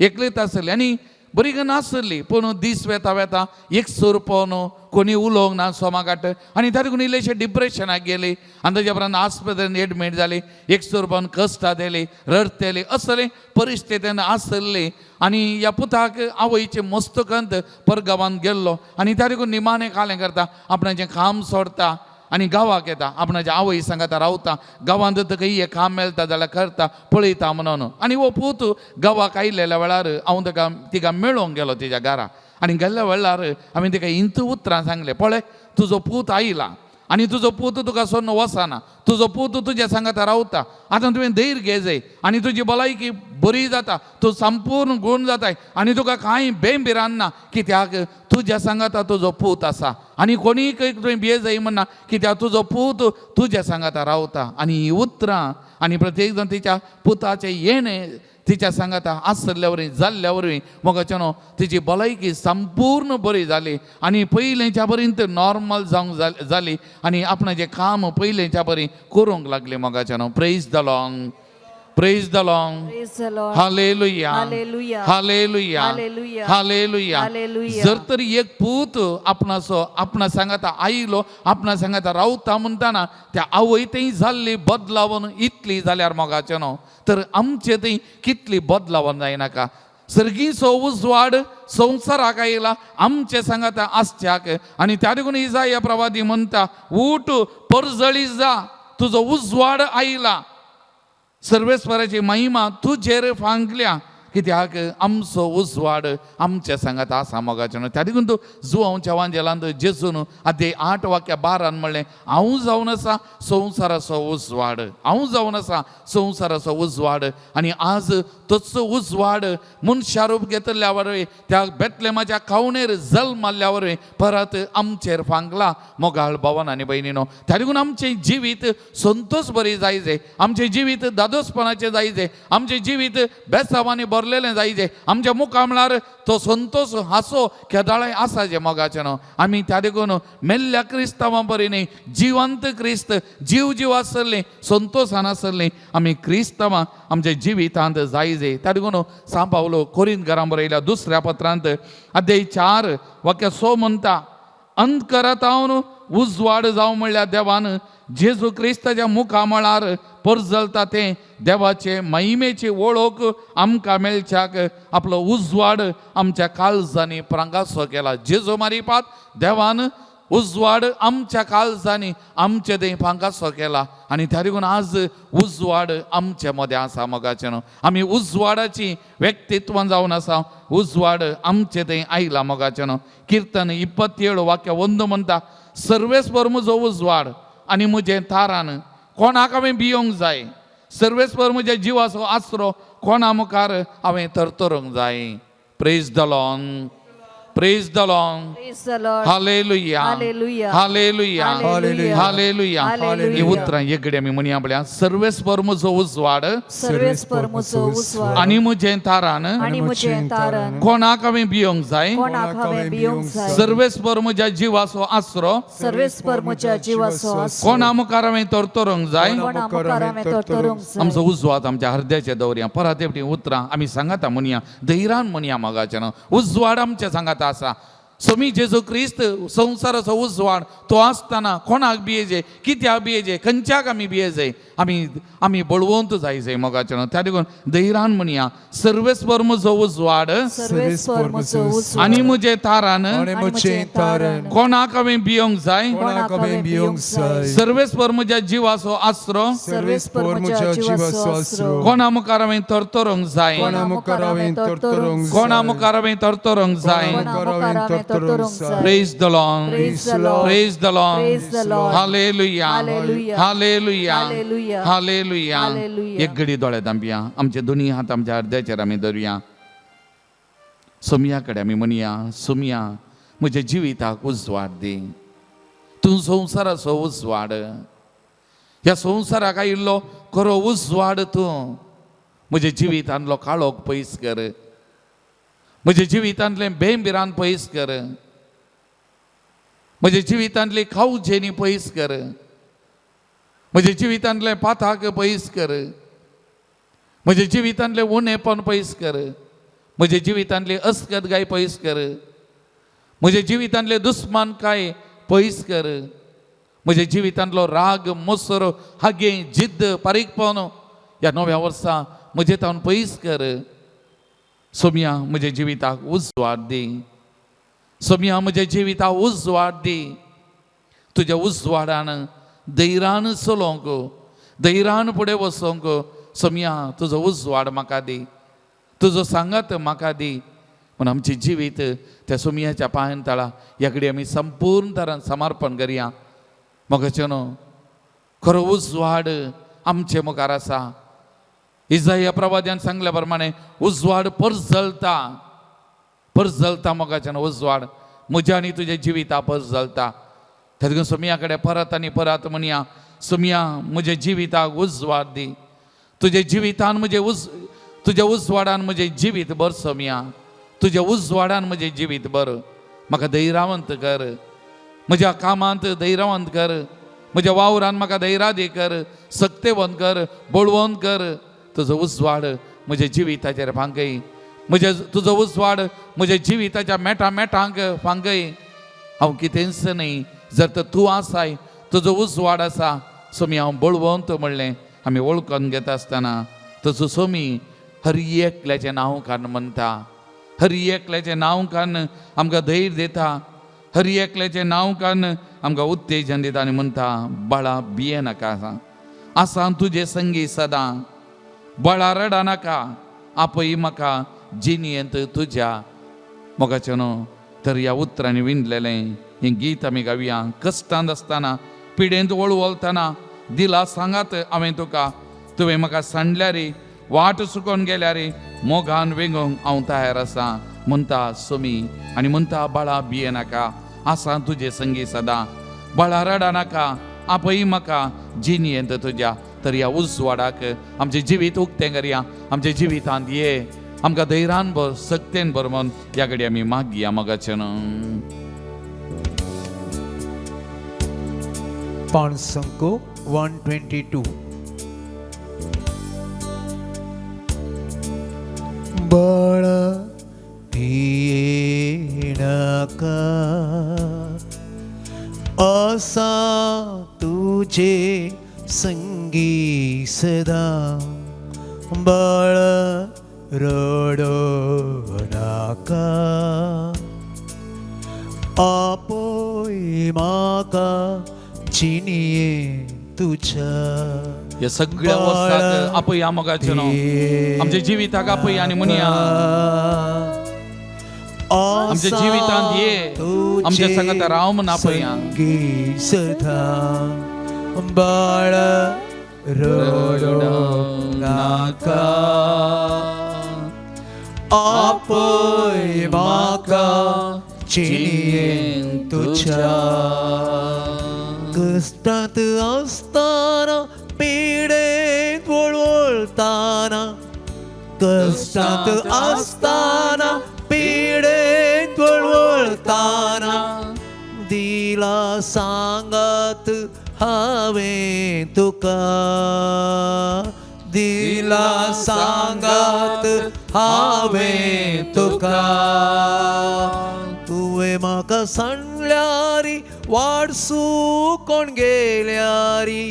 एकलीच आसली आनी बरी नासली. पूण दीस वेता वेता एक सूर पळोवन कोणी उलोवंक ना सोमाकाट, आनी त्या देखून इल्लेशें डिप्रेशनाक गेली आनी ताच्या उपरांत आस्पत्रेन एडमीट जाली. एक सूर पळोवन कश्टां दिली, रडटली, असले परिस्थितीन आसली. आनी ह्या पुताक आवयचे मस्तकंत परगांवांत गेल्लो आनी त्या देखून निमाणें कालें करता, आपणाचें काम सोडता आनी गांवाक येता, आपणाच्या आवय सांगाता रावता, गांवांत तुका एक काम मेळटा जाल्यार करता पळयता म्हणून. आनी हो पूत गांवाक आयिल्ल्या वेळार हांव ताका तिका मेळोंक गेलो तिच्या घरा, आनी गेल्ल्या वेळार हांवें तिका इंत उतरां सांगलें, पळय तुजो पूत आयला आनी तुजो पूत तुका सोडून वचना, तुजो पूत तुज्या सांगाता रावता, आतां तुवें धैर्य घे जाय आनी तुजी भलायकी बरी जाता, तूं संपूर्ण गूण जाताय आनी तुका कांय बेंबिरान ना, कित्याक तुज्या सांगाता तुजो पूत आसा आनी कोणीय तुवें भिये जाय म्हणना, कित्याक तुजो पूत तुज्या सांगाता रावता. आनी ही उतरां आनी प्रत्येक जाण तिच्या पुताचें येणें तिच्या सांगाता आसल्या वरवीं जाल्ल्या वरवीं मोगाचें न्हू तिची भलायकी संपूर्ण बरी जाली आनी पयलेंच्या बरीन ती नॉर्मल जावंक जाली आनी आपणाचें काम पयलेंच्या बरी करूंक लागली मोगाचें न्हू. Praise the Lord. Praise the Lord. Praise the Lord. Hallelujah. Hallelujah. Hallelujah. Hallelujah. Hallelujah. Hallelujah. जर तरी एक पूत आपणाचो आपणा सांगाता आयलो, आपणा सांगाता रावता म्हणटाना त्या आवय थंय जाल्ली बदलावन इतली जाल्यार मोगाचें न्हू तर आमचे थंय कितली बदलावन जायनाका. सर्गीचो उजवाड संवसाराक आयला आमचे सांगाता आसच्याक, आनी त्या देखून इजाया प्रवादी म्हणटा, ऊट परजळी जा, तुजो उजवाड आयला, सर्वेस्वराची महिमा तुजेर फांकल्या, कित्याक आमचो उजवाड आमच्या सांगात आसा मोगाचें न्हू. त्या देखून तूं जुवांवच्या वांजेलांत जेजून अध्याय 8 वाक्य 12 म्हणलें, हांव जावन आसा संवसाराचो उजवाड, हांव जावन आसा संवसाराचो उजवाड. आनी आज तोच उजवाड मनशा रूप घेतल्या वरवीं त्या बेतलेमाच्या खावणेर जल्माल्ल्या वरवीं परत आमचेर फांकला मोगाळ भावन आनी भयणीनो. त्या देखून आमचें जिवीत संतोष बरी जायजे, आमचें जिवीत दादोसपणाचें जायजे, आमचें जिवीत बेसावांनी भरलेलें जायजे, आमच्या मुखार म्हळ्यार तो संतोष हांसो केदाळाय आसा जे मोगाचें न्हू. आमी त्या देखून मेल्ल्या क्रिस्तांवां बरी न्ही, जिवंत क्रिस्त जीव जीव आसली संतोशान आसली आमी क्रिस्तांवां आमच्या जिवितांत जायजे. त्या देखून सांव पावलो कोरीन घरां बरयल्या दुसऱ्या पत्रांत अध्याय 4 वाक्य 6 म्हणटा, अंधकरांत उजवाड जावं म्हणल्यार देवान जेजू क्रिस्ताच्या मुखामळार परजलता तें देवाचे महिमेची वळख आमकां मेळच्याक आपलो उजवाड आमच्या काळजांनी प्रांगासो केला. जेजू मारिपात देवान उजवाड आमच्या काळजांनी आमचे थंय फांकासो केला आनी त्या देखून आज उजवाड आमचे मदें आसा मोगाचें न्हू. आमी उजवाडाची व्यक्तित्वां जावन आसा, उजवाड आमचे थंय आयला मोगाचें न्हू. किर्तन 27 वाक्य 1 म्हणटा, सर्वेस्पर म्हजो उजवाड आनी म्हजें तारान, कोणाक हांवें भियोंक जाय, सर्वेस्पर म्हज्या जिवाचो आसरो, कोणा मुखार हांवें तरतरूंक जाय. Praise the Lord. Praise the Lord. Praise the Lord. Hallelujah. Hallelujah. Hallelujah. Hallelujah. Hallelujah. Hallelujah. ही उतरां एकडे आमी म्हणया पळया, सर्वेस्पर म्हजो उजवाड सर्वेस्पर म्हजो उजवाड आनी म्हजें तारान, आनी म्हजें तारण, कोणाक हांवें भियोंक जाय, कोणाक हांवें भियोंक जाय, सर्वेस्पर म्हज्या जिवाचो आसरो, सर्वेस्पर म्हज्या जिवाचो आसरो, कोणा मुखार हांवें तरतरूंक जाय, कोणा मुखार हांवें तरतरूंक जाय. आमचो उजवाड आमच्या हृदयाचे दवरया. परत एकटी उतरां आमी सांगाता म्हणया, धैर्यान म्हणया मोगाचें न्हू. उजवाड आमच्या सांगाता आसा, सोमी जेजू क्रिस्त संवसाराचो उजवाड तो आसतना कोणाक भियेजे, कित्याक भियेजे, खंयच्याक आमी भियेजे? आमी आमी बळवंत जाय जाय मोगाचें. त्या देखून धैर्यान म्हणया, सर्वेस्पर म्हजो उजवाड सर्वेस्पर म्हजो उजवाड आनी म्हजें तारान, आनी म्हजें तारण, कोणाक हांवें भियोंक जाय? कोणाक हांवें भियोंक जाय? सर्वेस्पर म्हज्या जिवाचो आसरो, सर्वेस्पर म्हज्या जिवाचो आसरो, कोणा मुखार हांवें तरतरूंक जाय? कोणा मुखार हांवें तरतरूंक जाय? कोणा मुखार हांवें तरतरूंक जाय? कोणा मुखार हांवें तरतरूंक जाय? Praise the Lord. Praise the Lord. Praise the Lord. Praise the Lord. Hallelujah. Hallelujah. Hallelujah. Hallelujah. Hallelujah. Hallelujah. एक घडी दोळे धांपया, आमचे दोनी हात आमच्या अर्द्याचेर आमी धरुया. सोमया कडेन आमी म्हणया, सोमया म्हज्या जिविताक उजवाड दी, तूं संवसाराचो उजवाड, ह्या संवसाराक आयिल्लो खरो उजवाड तूं. म्हज्या जिवितांतलो काळोख पयस कर, म्हज्या जिवितांतलें बेंबिरान पयस कर, म्हज्या जिवितांतली खावजेनी पयस कर, म्हज्या जिवितांतलें पाताक पयस कर, म्हज्या जिवितांतलें उणेपण पयस कर, म्हज्या जिवितांतली अस्कतगाय पयस कर, म्हज्या जिवितांतले दुस्मानकाय पयस कर, म्हज्या जिवितांतलो राग, मोसरो, हागे, जिद्द, बारीकपण ह्या नव्या वर्सा म्हजे तावन पयस कर. सोमया म्हज्या जिविताक उजवाड दी, सोमया म्हज्या जिविताक उजवाड दी. तुज्या उजवाडान धैर्यान चलोवंक, धैर्यान फुडें वचोंक सोमया तुजो उजवाड म्हाका दी, तुजो सांगात म्हाका दी. म्हूण आमचें जिवीत त्या सोमयाच्या पांयान तळा ह्या कडेन आमी संपूर्ण तरान समर्पण करया. मोगाचें न्हू, खरो उजवाड आमचे मुखार आसा. इजाया प्रवाद्यान सांगल्या प्रमाणे उजवाड परजलता, परजलता. मोगाचें न्हू, उजवाड म्हज्या आनी तुज्या जिविता परजलता. तेदून सोमया कडेन परत आनी परत म्हणया, सोमया म्हज्या जिविताक उजवाड दी, तुज्या जिवितान म्हजें तुज्या उजवाडान म्हजें जिवीत भर सोमया, तुज्या उजवाडान म्हजें जिवीत भर. म्हाका धैर्यावंत कर, म्हज्या कामांत धैर्यवंत कर, म्हज्या वावरान म्हाका धैर्यादी कर, सक्तेवंत कर, बळवंत कर. तुजो उजवाड म्हज्या जिविताचेर फांकय, म्हज्या तुजो उजवाड म्हज्या जिविताच्या मेटा मेटांक फांकय. हांव कितेंच न्हय, जर तर तूं आसाय, तुजो उजवाड आसा, सोमी हांव बळवंत म्हणलें आमी वळखून घेता आसतना तुजो सोमी हर एकल्याचें नांव काडून म्हणटा, हर एकल्याचें नांव काडून आमकां धैर्य दिता, हर एकल्याचें नांव काडून आमकां उत्तेजन दिता आनी म्हणटा, बाळा भिये नाका, आसा आसा तुजे संगी सदां, बाळा रडा नाका, आपय म्हाका जिणेंत तुज्या. मोगाचें न्हू, तर ह्या उतरांनी विणलेलें हें गीत आमी गावया. कश्टांत आसतना, पिडेंत वळवळटना दिला सांगात हांवें तुका, तुवें म्हाका सांडल्यार, वाट चुकोवन गेल्यार मोगान वेंगोवंक हांव तयार आसा म्हणटा सोमी. आनी म्हणटा, बाळा भिये नाका, आसा तुजे संगी सदां, बाळा रडा नाका, आपय म्हाका जिणेंत तुज्या. तर ह्या उजवाडाक आमचें जिवीत उक्तें करया, आमच्या जिवितांत ये, आमकां धैर्यान भर, सक्तेन भर म्हूण ह्या कडेन आमी मागया मोगाचें न्हू. पाणसंको 122. बाळा भिये नाका, आसा तुजे संगी सदा, बाळा रडो नाका, आपय म्हाका जिणये तुज्या. ह्या सगळ्या वर्साक आपया मोगाचें न्हू, आमच्या जिविताक आपय आनी म्हणया, आमच्या जिवितांत ये, आमच्या सांगाता राव म्हूण आपया. सदा, बाळा रडो नाका, आपय म्हाका जिणये तुज्या. कश्टांत आसतना, पिडेंत वळवळटना, कश्टांत आसतना, पिडेंत वळवळटना, दिला सांगात हांवें तुका, दिला सांगात हांवें तुका, तुवें म्हाका म्हाका सांडल्यारी वाडसू कोण गेल्यारी,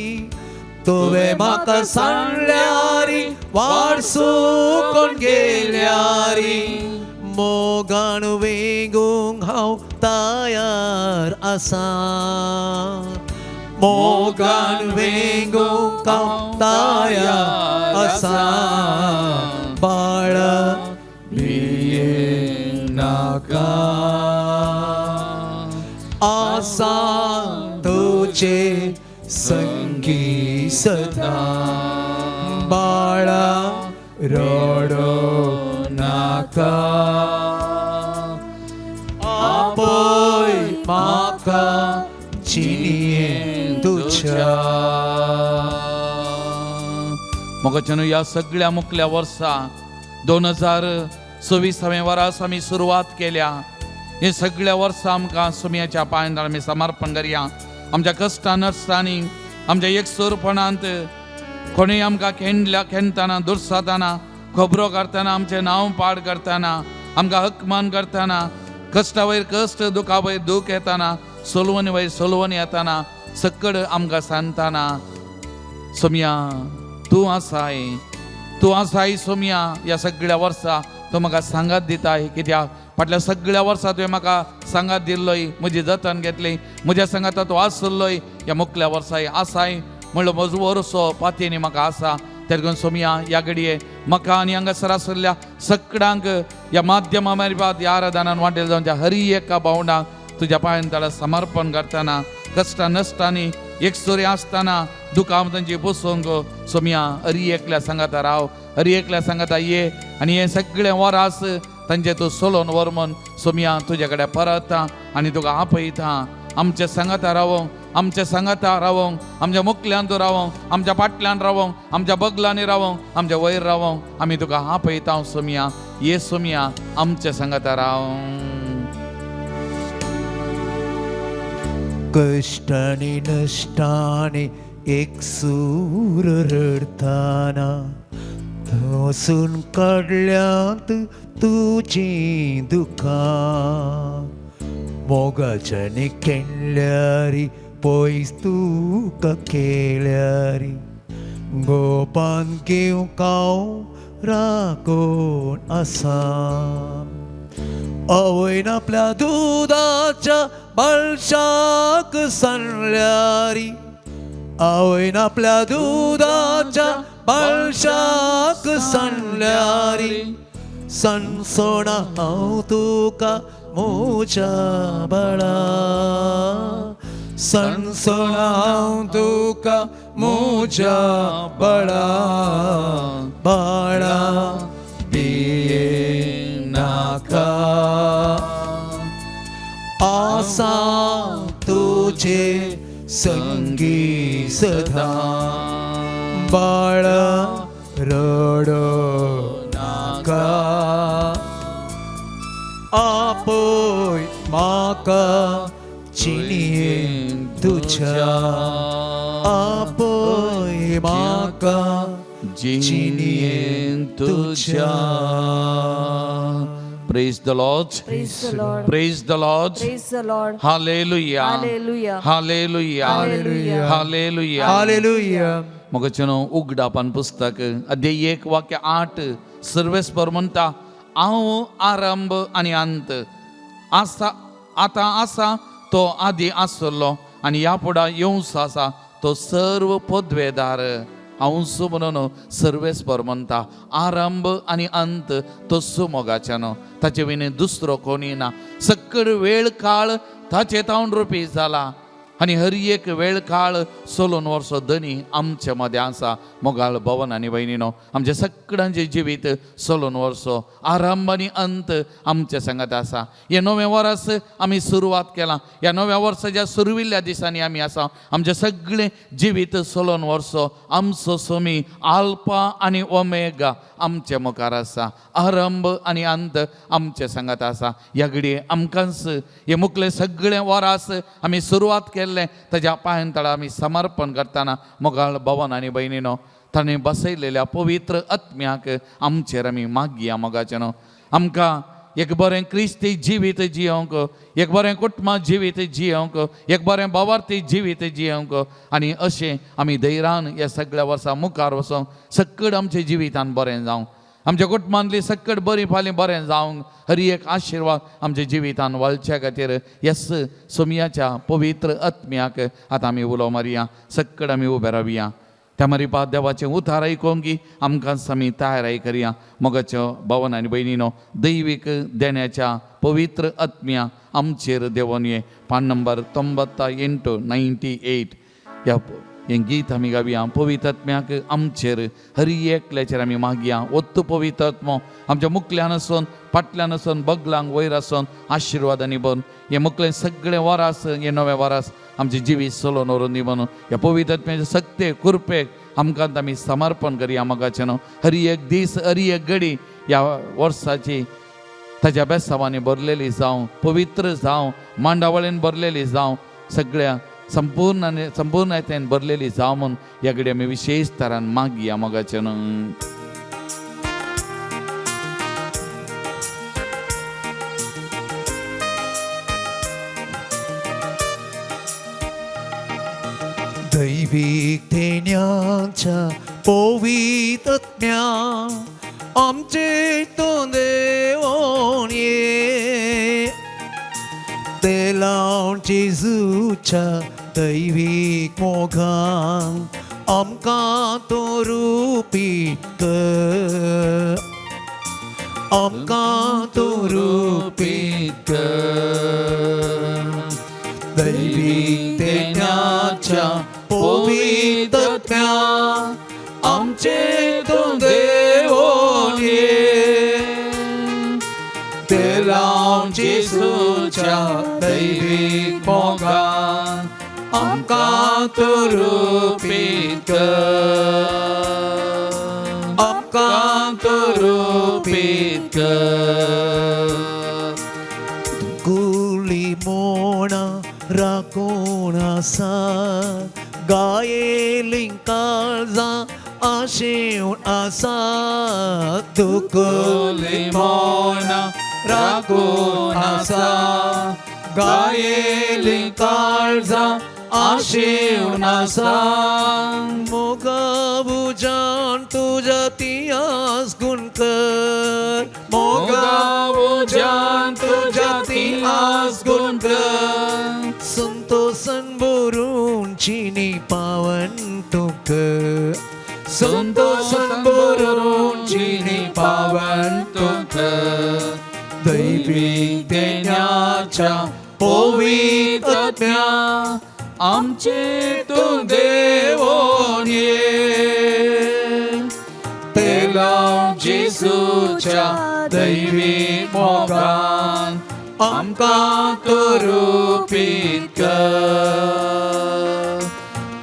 तुवें म्हाका सांडल्यारी वाडसू कोण गेल्यारी, मोगान वेगूंक हांव तयार आसा, मोगान वेगूंक हांव तयार आसा, बाळा भियेनाका, आसा तुजे संगी सदा, बाळा रडो नाका, आपय म्हाका जिणेंत तुज्या. मोगाच्यान ह्या सगळ्या मुखल्या वर्सा 2026 वर्स आमी सुरवात केल्या. हे सगळ्या वर्सा आमकां सुमयाच्या पांयार आमी समर्पण करया. आमच्या कश्टां नश्टांनी, आमच्या एकसुरपणांत कोणूय आमकां खेंडल्या खेंडताना, दुर्साताना, खबरो करतना, आमचें नांव पाड करतना, आमकां हकमान करतना, कश्टा वयर कश्ट, दुखा वयर दूख येताना, सोलवणी वयर सोलवणी येताना, सकड आमकां सांगताना सोमया तूं आसाय, तूं आसाय सोमया. ह्या सगळ्या वर्सा तूं म्हाका सांगात दिताय, कित्याक फाटल्या सगळ्या वर्सा तुवें म्हाका सांगात दिल्लोय, म्हजी जतन घेतली, म्हज्या सांगाता तूं आसलोय. ह्या मुखल्या वर्साय आसाय म्हणलो म्हजो वर्सो पातयेनी म्हाका आसा. तेरगून सोमया ह्या घडये म्हाका आनी हांगासर आशिल्ल्या सगळ्यांक ह्या माध्यमा मार्फत ह्या आराधनान वांटेल जावन हरी एका भावंडांक तुज्या पांयान ताळा समर्पण करतना, कश्टां नश्टांनी एकसुरी आसतना दुखां तांची बसोवंक सोमया हरी एकल्या सांगाता राव, हरी एकल्या सांगाता ये आनी हें सगळें वरास तांचे तूं सोलोवन व्हर म्हूण सोमया तुज्या कडेन परत आनी तुका आपयता. आमच्या सांगाता रावोंक, आमच्या सांगाता रावोंक, आमच्या मुखल्यान तूं रावोंक, आमच्या फाटल्यान रावोंक, आमच्या बगलांनी रावोंक, आमच्या वयर रावोंक आमी तुका आपयता सोमया. ये सोमया आमच्या सांगाता राव. कश्टांनी नश्टांनी एकसूर रडताना वचून काडल्यांत तुजीं दुखां, मोगाच्यानी केल्यारी पयस तुका केल्यारी, गोपान घेवंक हांव राखून आसा. आवयन आपल्या दुदाच्या बाळशाक सांडल्यारी, आवयन आपल्या दुदाच्या बाळशाक सांडल्यारी, सणसोणा हांव तुका म्हज्या बाळा, सणसोणा हांव तुका म्हज्या बाळा, बाळा भियेनाका, आसा तुजे संगी सदा, बाळा रडो नाका, आपय म्हाका जिणेंत तुज्या, आपय म्हाका जिणेंत तुज्या. Praise the Lord. Praise the Lord. Praise the Lord. Praise the Lord. Hallelujah. Hallelujah. Hallelujah. Hallelujah. Hallelujah. Hallelujah. मोगाचेनो उगडापान पुस्तक अध्याय 1 वाक्य 8 सर्वेस्पर म्हणटा हांव आरंभ आनी अंत आसा, आतां आसा तो आदी आसलो आनी ह्या फुडें येवचो आसा तो सर्व पदवेदार. हांव म्हणून सर्वेस्पर म्हणटा आरंभ आनी अंत तो सुमोगाच्यानो, ताचे विणे दुसरो कोणी ना. सकळ वेळ काळ ताचे तावन रुपी जाला आनी हर एक वेळ काळ सोलून वर्सो धनी आमचे मदें आसा. मोगाळ भवन आनी भयणीनो, आमच्या सगळ्यांचें जिवीत सोलून वर्सो आरंभ आनी अंत आमचे सांगात आसा. हें नवें वर्स आमी सुरवात केलां. ह्या नव्या वर्साच्या सुरविल्ल्या दिसांनी आमी आसा. आमचें सगळें जिवीत सोलून वर्सो आमचो सोमी आल्पा आनी ओमेगा आमचे मुखार आसा. आरंभ आनी अंत आमचे सांगात आसा. ह्या घडये आमकांच हे मुखलें सगळें वरास आमी सुरवात केल्लें ताज्या पांयां तळा आमी समर्पण करतना मोगाळ भवन आनी भयणीनो, ताणें बसयलेल्या पवित्र आत्म्याक आमचेर आमी मागया. मोगाचें न्हू आमकां एक बरें क्रिस्ती जिवीत जियोंक, एक बरें कुटुंबा जिवीत जियोंक, एक बरें भावार्थी जिवीत जियोंक आनी अशें आमी धैर्यान ह्या सगळ्या वर्सां मुखार वचोंक सक्कड आमच्या जिवितान बरें जावं, आमच्या कुटुंबांतली सक्कड बरी फाल्यां बरें जावंक हर एक आशिर्वाद आमच्या जिवितान वाळच्या खातीर येस सोमयाच्या पवित्र आत्म्याक आतां आमी उलो मारया, सक्कड आमी उबे रावया. त्या मारी देवाचें उतार आयकोंक की आमकां आमी तयाराय करया. मोगाच्यो भावन आनी भयणीनो, दैवीक देण्याच्या पवित्र आत्म्या आमचेर देवोन ये. पान नंबर 98, 98 ह्या हें गीत आमी गावया. पवित्र आत्म्याक आमचेर हर एकल्याचेर आमी मागया. ओत्तू पवित्र आत्मो आमच्या मुखल्यान आसून, फाटल्यान आसून, बगलांक वयर आसून आशिर्वादांनी भरून हें मुखलें सगळें वरास, हें नवें वरास आमचें जिवीत चलोवन व्हरून दी म्हणून ह्या पवित्र आत्म्याचे सक्ते कृपेक आमकां आमी समर्पण करया. मोगाचें न्हू, हर एक दीस, हर एक घडी ह्या वर्साची ताज्या बेसावांनी भरलेली जावं, पवित्र जावं, मांडावळीन भरलेली जावं, सगळ्या संपूर्ण आनी संपूर्णतेन भरलेली जावं म्हूण ह्या घडी आमी विशेश तरान मागया. मोगाचें न्हू. दैवीक देण्याच्या पवित्रत्म्या आमचे तूं देवोन ये, ते लावन जेजूच्या दैवीक मोगान आमकां तूं रुपीत कर, आमकां तूं रुपीत कर. दैवीक देण्याच्या पवित्रत्म्या आमचे तूं देवोन ये, ते लावन जेजूच्या दैवीक मोगान आमकां तूं रुपीत कर, आमकां तूं रुपीत कर. गुली मोणा राखून आसा, गायेली काळजां आशेवन आसा, दुकुली मोना राखून आसा, गायेली काळजां आशेवन आसा. मोगा उजान तुज्या तियास गुण कर, मोगा उजान तुज्या तियास गुण कर. संतोषन बोरून चिनी पावन तुक, संतोषन बोरून चिनी पावन तुक. दैवीक देण्याच्या पवित्र आत्म्या आमचे तूं देवोन ये, ते लावन जेजूच्या दैवीक मोगान आमकां तूं रुपीत कर,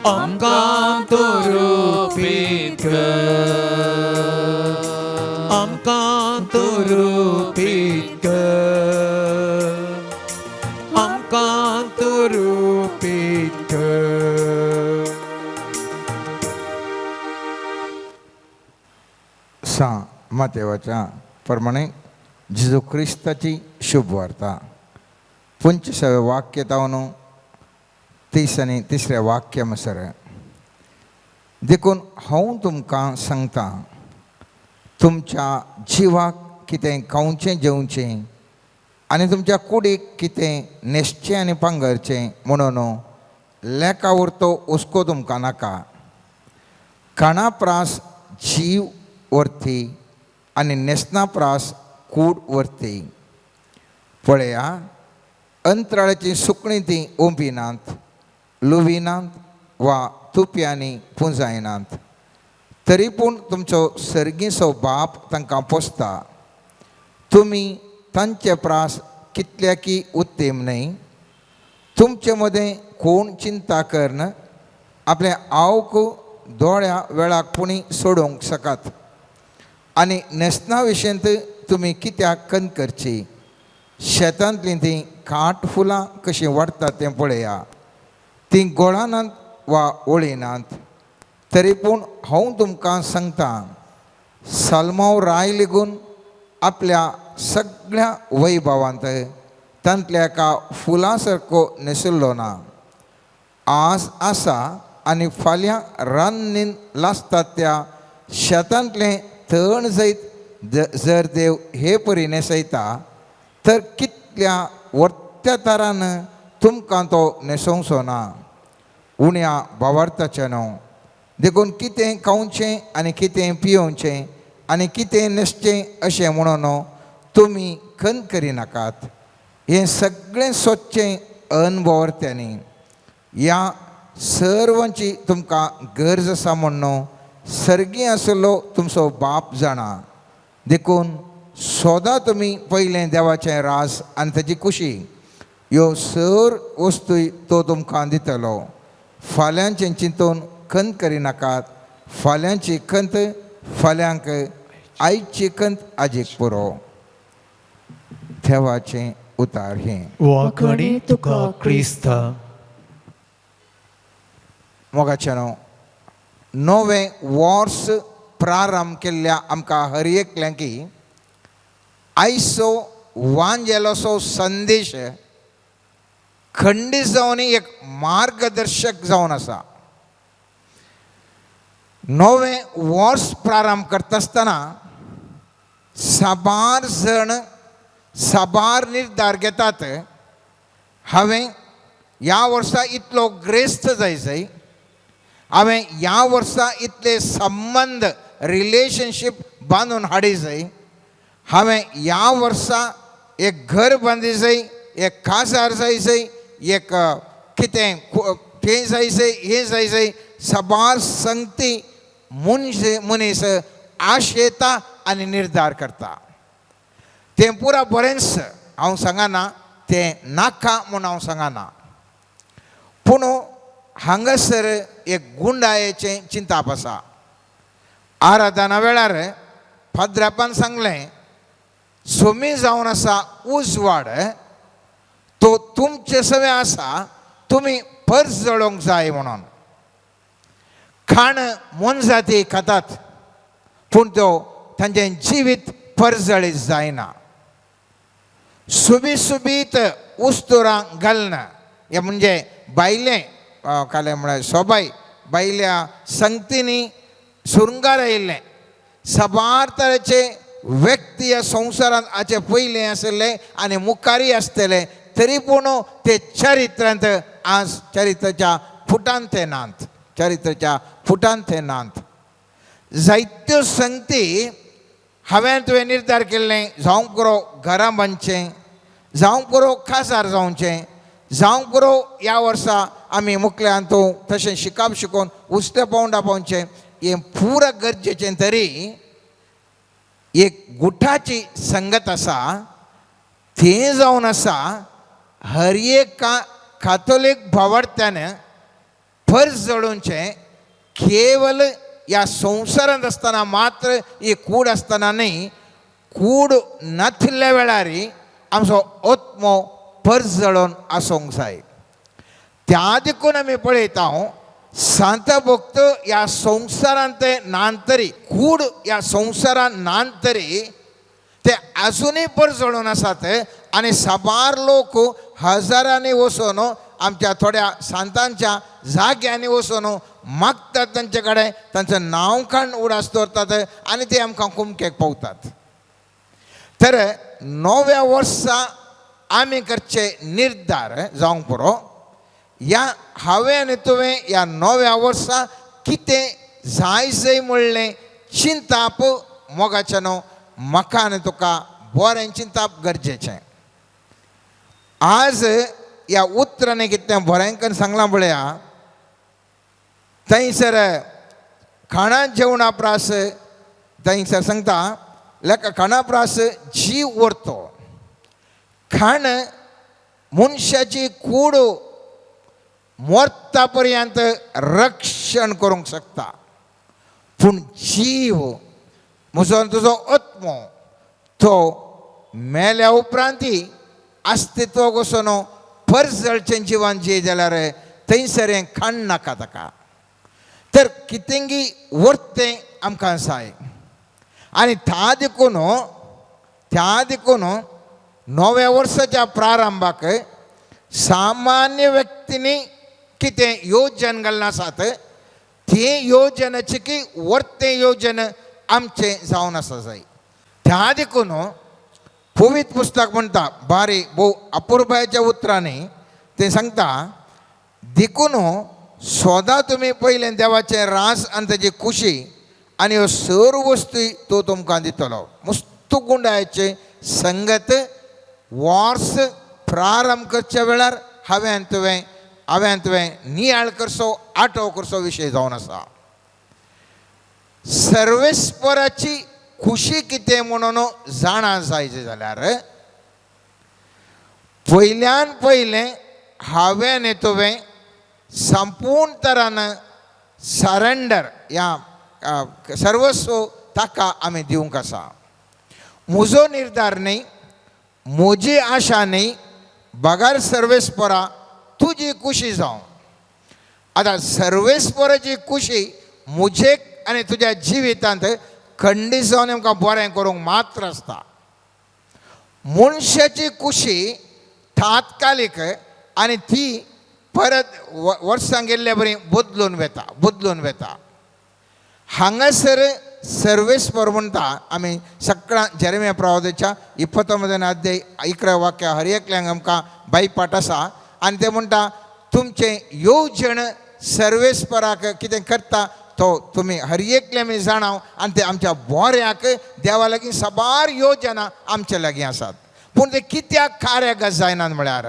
आमकां तूं रुपीत कर, आमकां तूं रुपीत कर, आमकां तूं रुपीत कर. सा मातेवाच्या प्रमाणे जेजू क्रिस्ताची शुभ वार्ता 25व्या वाक्य तावन 30 आनी तिसऱ्या वाक्य म्हणसर. देखून हांव तुमकां सांगता, तुमच्या जिवाक कितें खावचें जेवचें आनी तुमच्या कुडीक कितें न्हेसचें आनी पांगरचें म्हणून लेखा उरतो हुस्को तुमकां नाका. खाणा प्रास जीव वरती आनी न्हेसना प्रास कूड वरती. पळया, अंतराळाचीं सुकणीं तीं ओंपिनात, लुविनात वा तुप्यांनी पुंजायनात, तरी पूण तुमचो सर्गीचो बाप तांकां पोसता. तुमी तांचे प्रास कितल्याकी उत्तेम न्हय? तुमचे मदें कोण चिंता करन आपल्या आवक दोळ्या वेळाक पुणी सोडोवंक शकात? आनी न्हेसना विशयंत तुमी कित्याक कन करची? शेतांतलीं तीं काट फुलां कशीं वाडटात तें पळया. तीं गोळानात वा ओळिनात, तरी पूण हांव तुमकां सांगता, साल्मांव राय लेगून आपल्या सगळ्या वैभवांत तांतल्या एका फुलां सारको न्हेशिल्लो ना. आज आसा आनी फाल्यां रान्नीन लासतात त्या शेतांतलें तण जैत जर देव हे परी न्हेसयता तर कितल्या वर्त्या तारान तुमकां तो न्हेसोवचो ना. उण्या भावार्थाचें न्हू. देखून कितें खावचें आनी कितें पियोवचें आनी कितें न्हेसचें अशें म्हणून तुमी खंत करिनाकात. हें सगळें सोदचें अनभवर्त्यांनी. ह्या सर्वांची तुमकां गरज आसा म्हण्ण सर्गी आशिल्लो तुमचो बाप जाणा. देखून सोदा तुमी पयलें देवाचें रास आनी ताची खुशी, ह्यो सर वस्तूय तो तुमकां दितलो. फाल्यांचें चिंतून खंत करिनाकात. फाल्यांची खंत फाल्यांक, आयची खंत आजीक पुरो. देवाचें उतार हें. वाखणी तुका क्रिस्ता. मोगाचें न्हू, नवें वर्स प्रारंभ केल्ल्या आमकां हर एकल्यांकी आयचो वांजेलोसो संदेश खंडीत जावन एक मार्गदर्शक जावन आसा. नवें वर्स प्रारंभ करता आसतना साबार जण साबार निर्धार घेतात. हांवें ह्या वर्सा इतलो ग्रेस्त जाय जाय, हांवें ह्या वर्सा इतले संबंद रिलेशनशीप बांदून हाडी जाय, हांवें ह्या वर्सा एक घर बांदी जाय, एक काजार जाय जाय, एक कितें तें जाय जाय, हें जाय जाय. साबार संगती मनश मनीस आशेता आनी निर्धार करता. तें पुरा बरेंच हांव सांगना, तें नाका म्हूण हांव सांगना, पूण हांगासर एक गुंडायेचें चिंताप आसा. आराधना वेळार पाद्रापान सांगलें, सोमी जावन आसा उजवाड, तो तुमचे सवें आसा, तुमी पर्स जळोवंक जाय म्हणून. खाण मोनजाती खातात पूण तो तांचें जिवीत परजळीत जायना. सुबीत सुबीत उस्तुरां घालना, हें म्हणजे बायलें कालें म्हळ्यार सोबाय बायल्या संगतींनी सुरंगार आयिल्लें. साबार तरेचे व्यक्ती ह्या संवसारांत हाचे पयलें आशिल्ले आनी मुखारय आसतले, तरी पूण ते चरित्रांत आज चरित्राच्या फुटांत ते नात, चरित्राच्या फुटांत ते नात. जायत्यो संगती हांवें तुवें निर्धार केल्लें, जावंक पुरो घरां बांदचें, जावंक पुरो काजार जावचें, जावंक पुरो ह्या वर्सा आमी मुखल्यान तूं तशें शिकप शिकोवन उस्त्या पावंडा पावचें, हें पुरा गरजेचें. तरी एक गुठाची संगत आसा, तें जावन आसा हर एका कातोलीक भावार्थ्यान फर्ज जळोवचें. केवल ह्या संवसारांत आसतना मात्र ही कूड आसतना न्ही, कूड नाशिल्ल्या वेळार आमचो आत्मो पर्ज जळोवन आसूंक जाय. त्या देखून आमी पळयता सांत भक्त ह्या संवसारांत ते नान तरी, कूड ह्या संवसारांत नान तरी ते आजुनूय परजळून आसात आनी साबार लोक हजारांनी वचून आमच्या थोड्या सांतांच्या जाग्यांनी वचून मागतात तांचे कडेन, तांचें नांव काण उडास दवरतात आनी ते आमकां कुमकेक पावतात. तर नव्या वर्सा आमी करचे निर्धार जावंक पुरो. ह्या हांवें आनी तुवें ह्या नव्या वर्सा कितें जाय जाय म्हणलें चिंताप मोगाचें न्हू, म्हाका आनी तुका बरें चिंताप गरजेचें. आज ह्या उतरांनी कितें बरें करून सांगलां पळया, थंयसर खाणा जेवणा प्रास थंयसर सांगता लेका खाणा प्रास जीव उरतो. खाण मनशाची कूड मरता पर्यंत रक्षण करूंक शकता, पूण जीव म्हजो तुजो आत्मो तो मेल्या उपरांतय अस्तित्व वचून परजळचें जिवन जिये जाल्यार थंयसर हें खाण नाका ताका. तर कितेंगी वरतें आमकां जाय आनी ता देखून त्या देखून नव्या वर्साच्या प्रारंभाक सामान्य व्यक्तींनी कितें योजन घालना आसात ती योजनाची की वर्तें योजन आमचें जावन आसा जाय. त्या देखून पवित्र पुस्तक म्हणटा बारी भोव अपुरबायेच्या उतरांनी तें सांगता, देखून सदां तुमी पयलें देवाचें रास आनी ताजी खुशी आनी ह्यो सर्व वस्तू तो तुमकां दितलो. मस्त गुंडायचें संगत वर्स प्रारंभ करच्या वेळार हांवें तुवें नियाळ करचो, आठव करचो विशय जावन आसा. सर्वेस्पराची खुशी कितें म्हणून जाणा जायचें जाल्यार पयल्यान पयलें हांवें आनी तुवें संपूर्ण तरान सरेंडर ह्या सर्वस्व ताका आमी दिवंक आसा. म्हजो निर्धार न्ही, म्हजी आशा न्ही, बगर सर्वेस्परा तुजी खुशी जावं. आतां सर्वेस्पराची खुशी म्हजे आनी तुज्या जिवितांत खंडीत जावन आमकां बरें करूंक मात्र आसता. मनशाची खुशी तात्कालीक आनी ती परत वर्सां गेल्ले बरी बदलून वेता, बदलून वेता. हांगासर सर्वेस्पर म्हणटा आमी सगळ्या जेरेमिया प्रवादाच्या 29 अध्याय 11 वाक्य हर एकल्यांक आमकां बायपाट आसा आनी ते म्हणटा तुमचें येवजण सर्वेस्पराक कितें करता तो तुमी हर एकले आमी जाणाव आनी ते आमच्या बोऱ्याक देवा लागीं साबार योजना आमच्या लागीं आसात. पूण ते कित्याक कार्यागत जायनात म्हळ्यार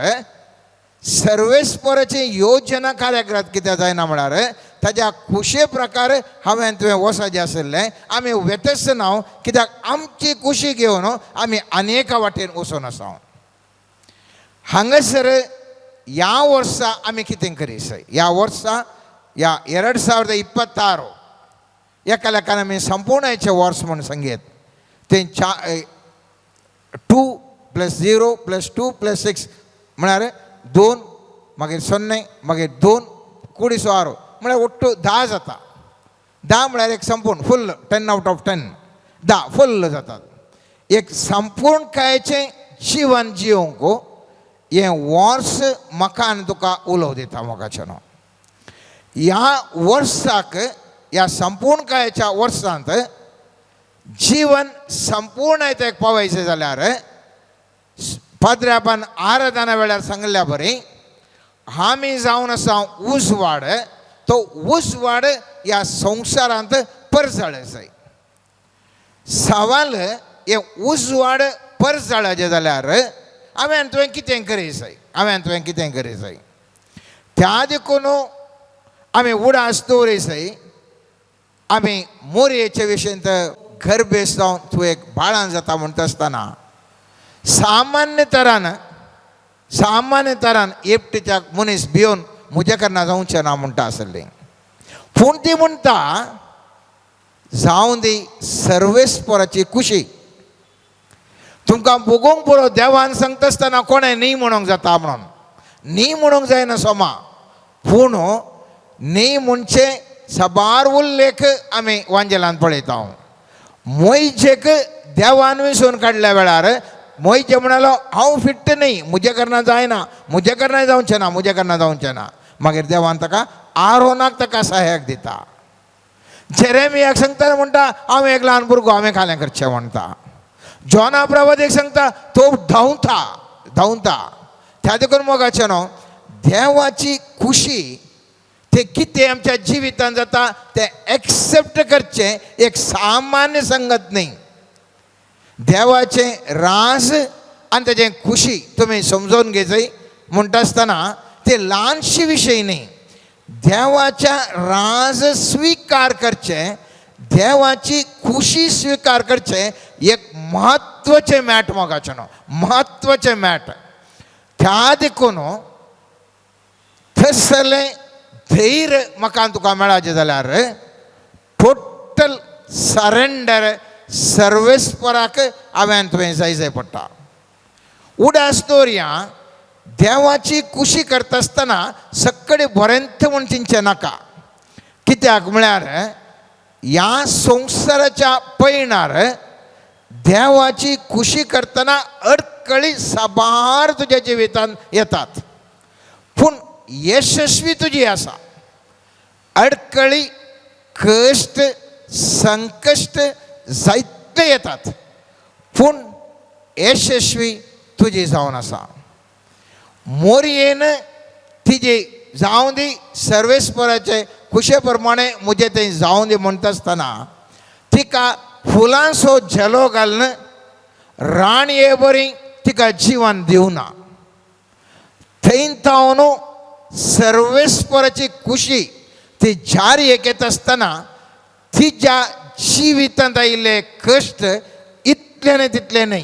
सर्वेस्पराची योजना कार्यग्रत कित्याक जायना म्हळ्यार ताज्या खुशे प्रकार हांवें तुवें वचपाचें आशिल्लें आमी वेतच ना, कित्याक आमची खुशी घेवन आमी अनेका वाटेन वचून आसा. हांगासर ह्या वर्सा आमी कितें करीत, ह्या वर्सा ह्या 2026 एका लेखान आमी संपूर्णाचें वर्स म्हूण सांगयत तें 2 + 0 + 2 + 6 म्हळ्यार 2 मागीर 0 मागीर 2 कुडीसो 6 म्हळ्यार ಒಟ್ಟು 10 जाता. 10 म्हळ्यार एक संपूर्ण फुल्ल 10 out of 10 10 फुल्ल जातात. एक संपूर्णकायेचें जिवन जिवंक हें वर्स म्हाका आनी तुका उलोव दिता. मोगाचें ह्या वर्साक ह्या संपूर्णकायेच्या वर्सांत जीवन संपूर्ण एक पावयचें जाल्यार पाद्र्यापान आराधना वेळार सांगिल्ल्या बरी आमी जावन आसा उजवाड, तो उजवाड ह्या संवसारांत परजळ जाय. सवाल हे उजवाड परजळाचें जाल्यार हांवें तुवें कितें करीत जाय, हांवें तुवें कितें करीत जाय. त्या देखून आमी उडास दवरी जाय. आमी मोरयेचे विशयंत गर्भेस जावन तूं एक बाळान जाता म्हणटा आसतना सामान्य तरान एकटेच्या मनीस भिवन म्हज्या कारणान जावचें ना म्हणटा आसलें. पूण ती म्हणटा जावं दी सर्वेस्पराची खुशी. तुमकां भोगोवंक पुरो देवान सांगता आसतना कोणें न्ही म्हणूंक जाता म्हणून न्ही म्हणूंक जायना सोमा. पूण न्ही म्हणचे साबार उल्लेख आमी वांजेलान पळयता. मोयजेक देवान विसून काडल्या वेळार मोयजे म्हणालो हांव फिट्ट न्ही, म्हज्या कारणान जायना, म्हज्या कारणान जावचें ना, म्हज्या कारणान जावचें ना. मागीर देवान ताका आरोनाक ताका सहायक दिता. जेरेमियाक सांगता म्हणटा हांव एक ल्हान भुरगो, हांवें खालें करचें म्हणटा. जॉना प्रवादेक सांगता तो धांवता धांवता. त्या देखून मोगाचें न्हू देवाची खुशी ते कितें आमच्या जिवितांत जाता तें एक्सेप्ट करचें एक सामान्य संगत न्ही. देवाचें रास आनी ताजें खुशी तुमी समजून घेयचय म्हणटा आसतना ते ल्हानशी विशय न्ही. देवाच्या राज स्विकार करचें, देवाची खुशी स्विकार करचें एक म्हत्वाचें मॅट मोगाचें न्हू, म्हत्वाचें मॅट. त्या देखून थंयसरलें धैर्य म्हाका तुका मेळाचें जाल्यार टोटल सरेंडर सर्वेस्पराक हांवें तुवें जाय जाय पडटा. उडास दवरया देवाची खुशी करता आसतना सगळे बरेंत म्हूण चिंतचें नाका. कित्याक म्हळ्यार ह्या संवसाराच्या पयणार देवाची खुशी करतना अडकळी साबार तुज्या जिवितांत येतात, पूण यशस्वी तुजी आसा. अडकळी, कश्ट, संकश्ट जायते येतात, पूण यशस्वी तुजी जावन आसा. मोरयेन तिजी जावं दी सर्वेस्पराचे खुशे प्रमाणे म्हजें तें जावं दी म्हणटा आसतना तिका फुलांचो झेलो घालून राणये बरी तिका जिवन दिवना. थंय तावन सर्वेस्पराची खुशी ती जारी येत आसतना तिच्या जिवितांत आयिल्ले कश्ट इतले न्हय तितले न्हय,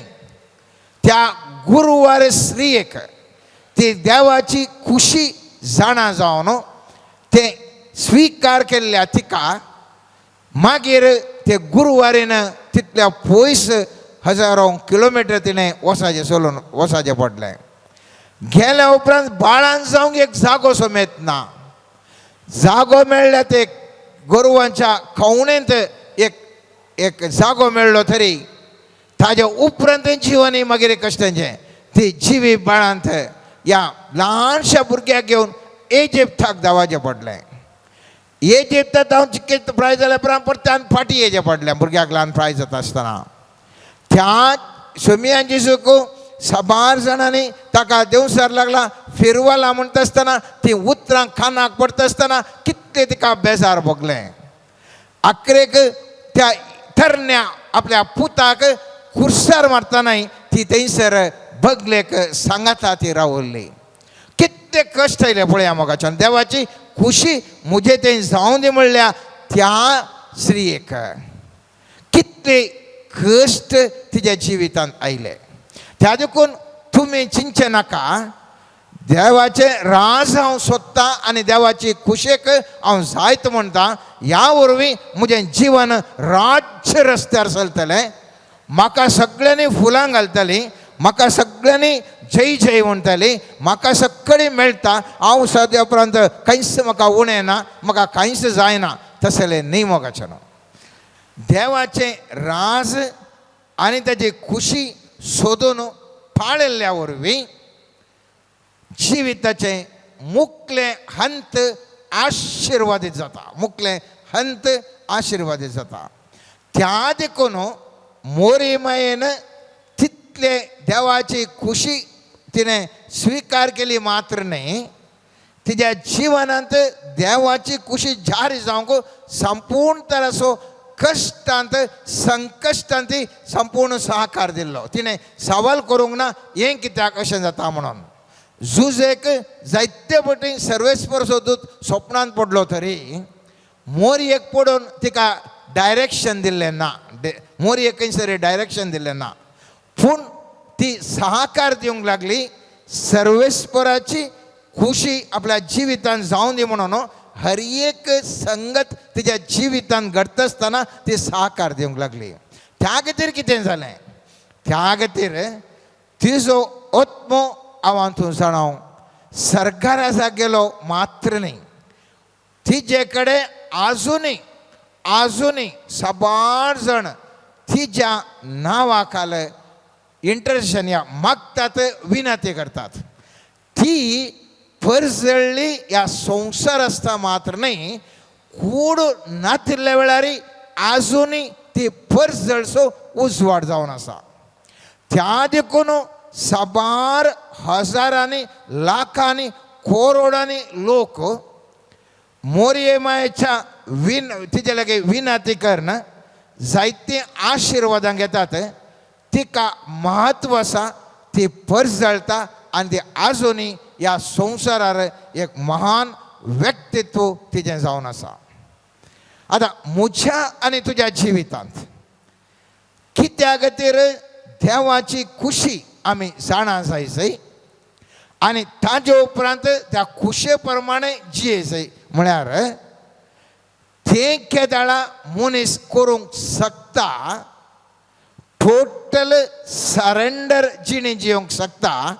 त्या गुरवार स्त्रियेक ती देवाची खुशी जाणा जावन तें स्विकार केल्ल्या तिका मागीर ते गुरवारीन तितल्या पयस हजारो किलोमिटर तिणें वसाचें चलून वसाचें पडलें. गेल्या उपरांत बाळान जावंक एक जागो समेत ना. जागो मेळ्ळ्या ते गोरवांच्या खवणेंत एक एक जागो मेळ्ळो तरी ताज्या उपरांत जिवनय मागीर कश्टांचें ती जिवी बाळांत ह्या ल्हानशा भुरग्याक घेवन इजिप्ताक धांवाचें पडलें. इजिप्ताक धांवन चिके प्राय जाल्या उपरांत परत्यान फाटीं येचें पडलें भुरग्याक ल्हान प्राय जाता आसतना. त्या सोमियान जेजूक साबार जाणांनी ताका देंवसार लागला फिरवाला म्हणटा आसतना ती उतरां कानाक पडटा आसतना कितलें तिका बेजार भोगलें. आखरेक त्या तरण्या आपल्या पुताक कुर्सार मारतनाय ती थंयसर बगलेक सांगाता ती रावल्ली. कितले कश्ट आयले पळया मोगाच्यान देवाची खुशी म्हजें तें जावं दी म्हणल्या त्या स्त्रियेक कितले कश्ट तिच्या जिवितांत आयले. त्या देखून तुमी चिंतचें नाका, देवाचें राज हांव सोदतां आनी देवाची खुशेक हांव जायत म्हणटा. ह्या वरवीं म्हजें जिवन राज्य रस्त्यार चलतलें. म्हाका सगळ्यांनी फुलां घालतलीं, म्हाका सगळ्यांनी जय जय म्हणटली, म्हाका सगळीं मेळटा. हांव सद्या उपरांत कांयच म्हाका उणें ना, म्हाका कांयच जायना, तसलें न्ही मोगाचें. देवाचें राज आनी ताची खुशी सोदून पाळिल्ल्या वरवीं जिविताचें मुकलें हंत आशिर्वादीत जाता, मुकलें हंत आशिर्वादीत जाता. त्या देखून मोरी मायेन तितले देवाची खुशी तिणें स्विकार केली मात्र न्हय, तिज्या जिवनांत देवाची खुशी जारी जावंक संपूर्ण तराचो कश्टांत संकश्टांत ती संपूर्ण सहकार दिल्लो. तिणें सवाल करूंक ना हें कित्याक अशें जाता म्हणून. जुजेक जायते पटी सर्वेस्पर दूत स्वप्नांत पडलो तरी मोरयेक पडून तिका डायरेक्शन दिल्लें ना, मोरयेक खंयसर डायरेक्शन दिल्लें ना, पूण ती सहकार दिवंक लागली. सर्वेस्पराची खुशी आपल्या जिवितांत जावं दी म्हणून हर एक संगत तिच्या जिवितांत घडटा आसतना ती सहकार दिवंक लागली. त्या खातीर कितें जालें, त्या खातीर तिजो आत्मो हांव तूं जाणा सरकारासा गेलो मात्र न्ही, तिजे कडेन आजुनूय आजुनूय साबार जाण तिज्या नांवा खाल इंटरसेशन ह्या मागतात, विनंती करतात. ती परजळ्ळी ह्या संवसार आसता मात्र न्ही, कूड नातिल्ल्या वेळार आजुनूय ती परजळसो उजवाड जावन आसा. त्या देखून साबार हजारांनी लाखांनी करोडांनी लोक मोरये मायेच्या विन तिजे लागीं विनंती करून जायतीं आशिर्वादां घेतात. तिका म्हत्व आसा, ती परजळटा आनी ती आजुनूय ह्या संवसारार एक महान व्यक्तित्व तिजें जावन आसा. आतां म्हज्या आनी तुज्या जिवितांत कित्या खातीर देवाची खुशी आमी जाणा जाय जाय आनी ताजे उपरांत त्या खुशे प्रमाणे जिये जाय, म्हळ्यार तें केदाळा मनीस करूंक शकता, टोटल सरेंडर जिणी जिवंक शकता,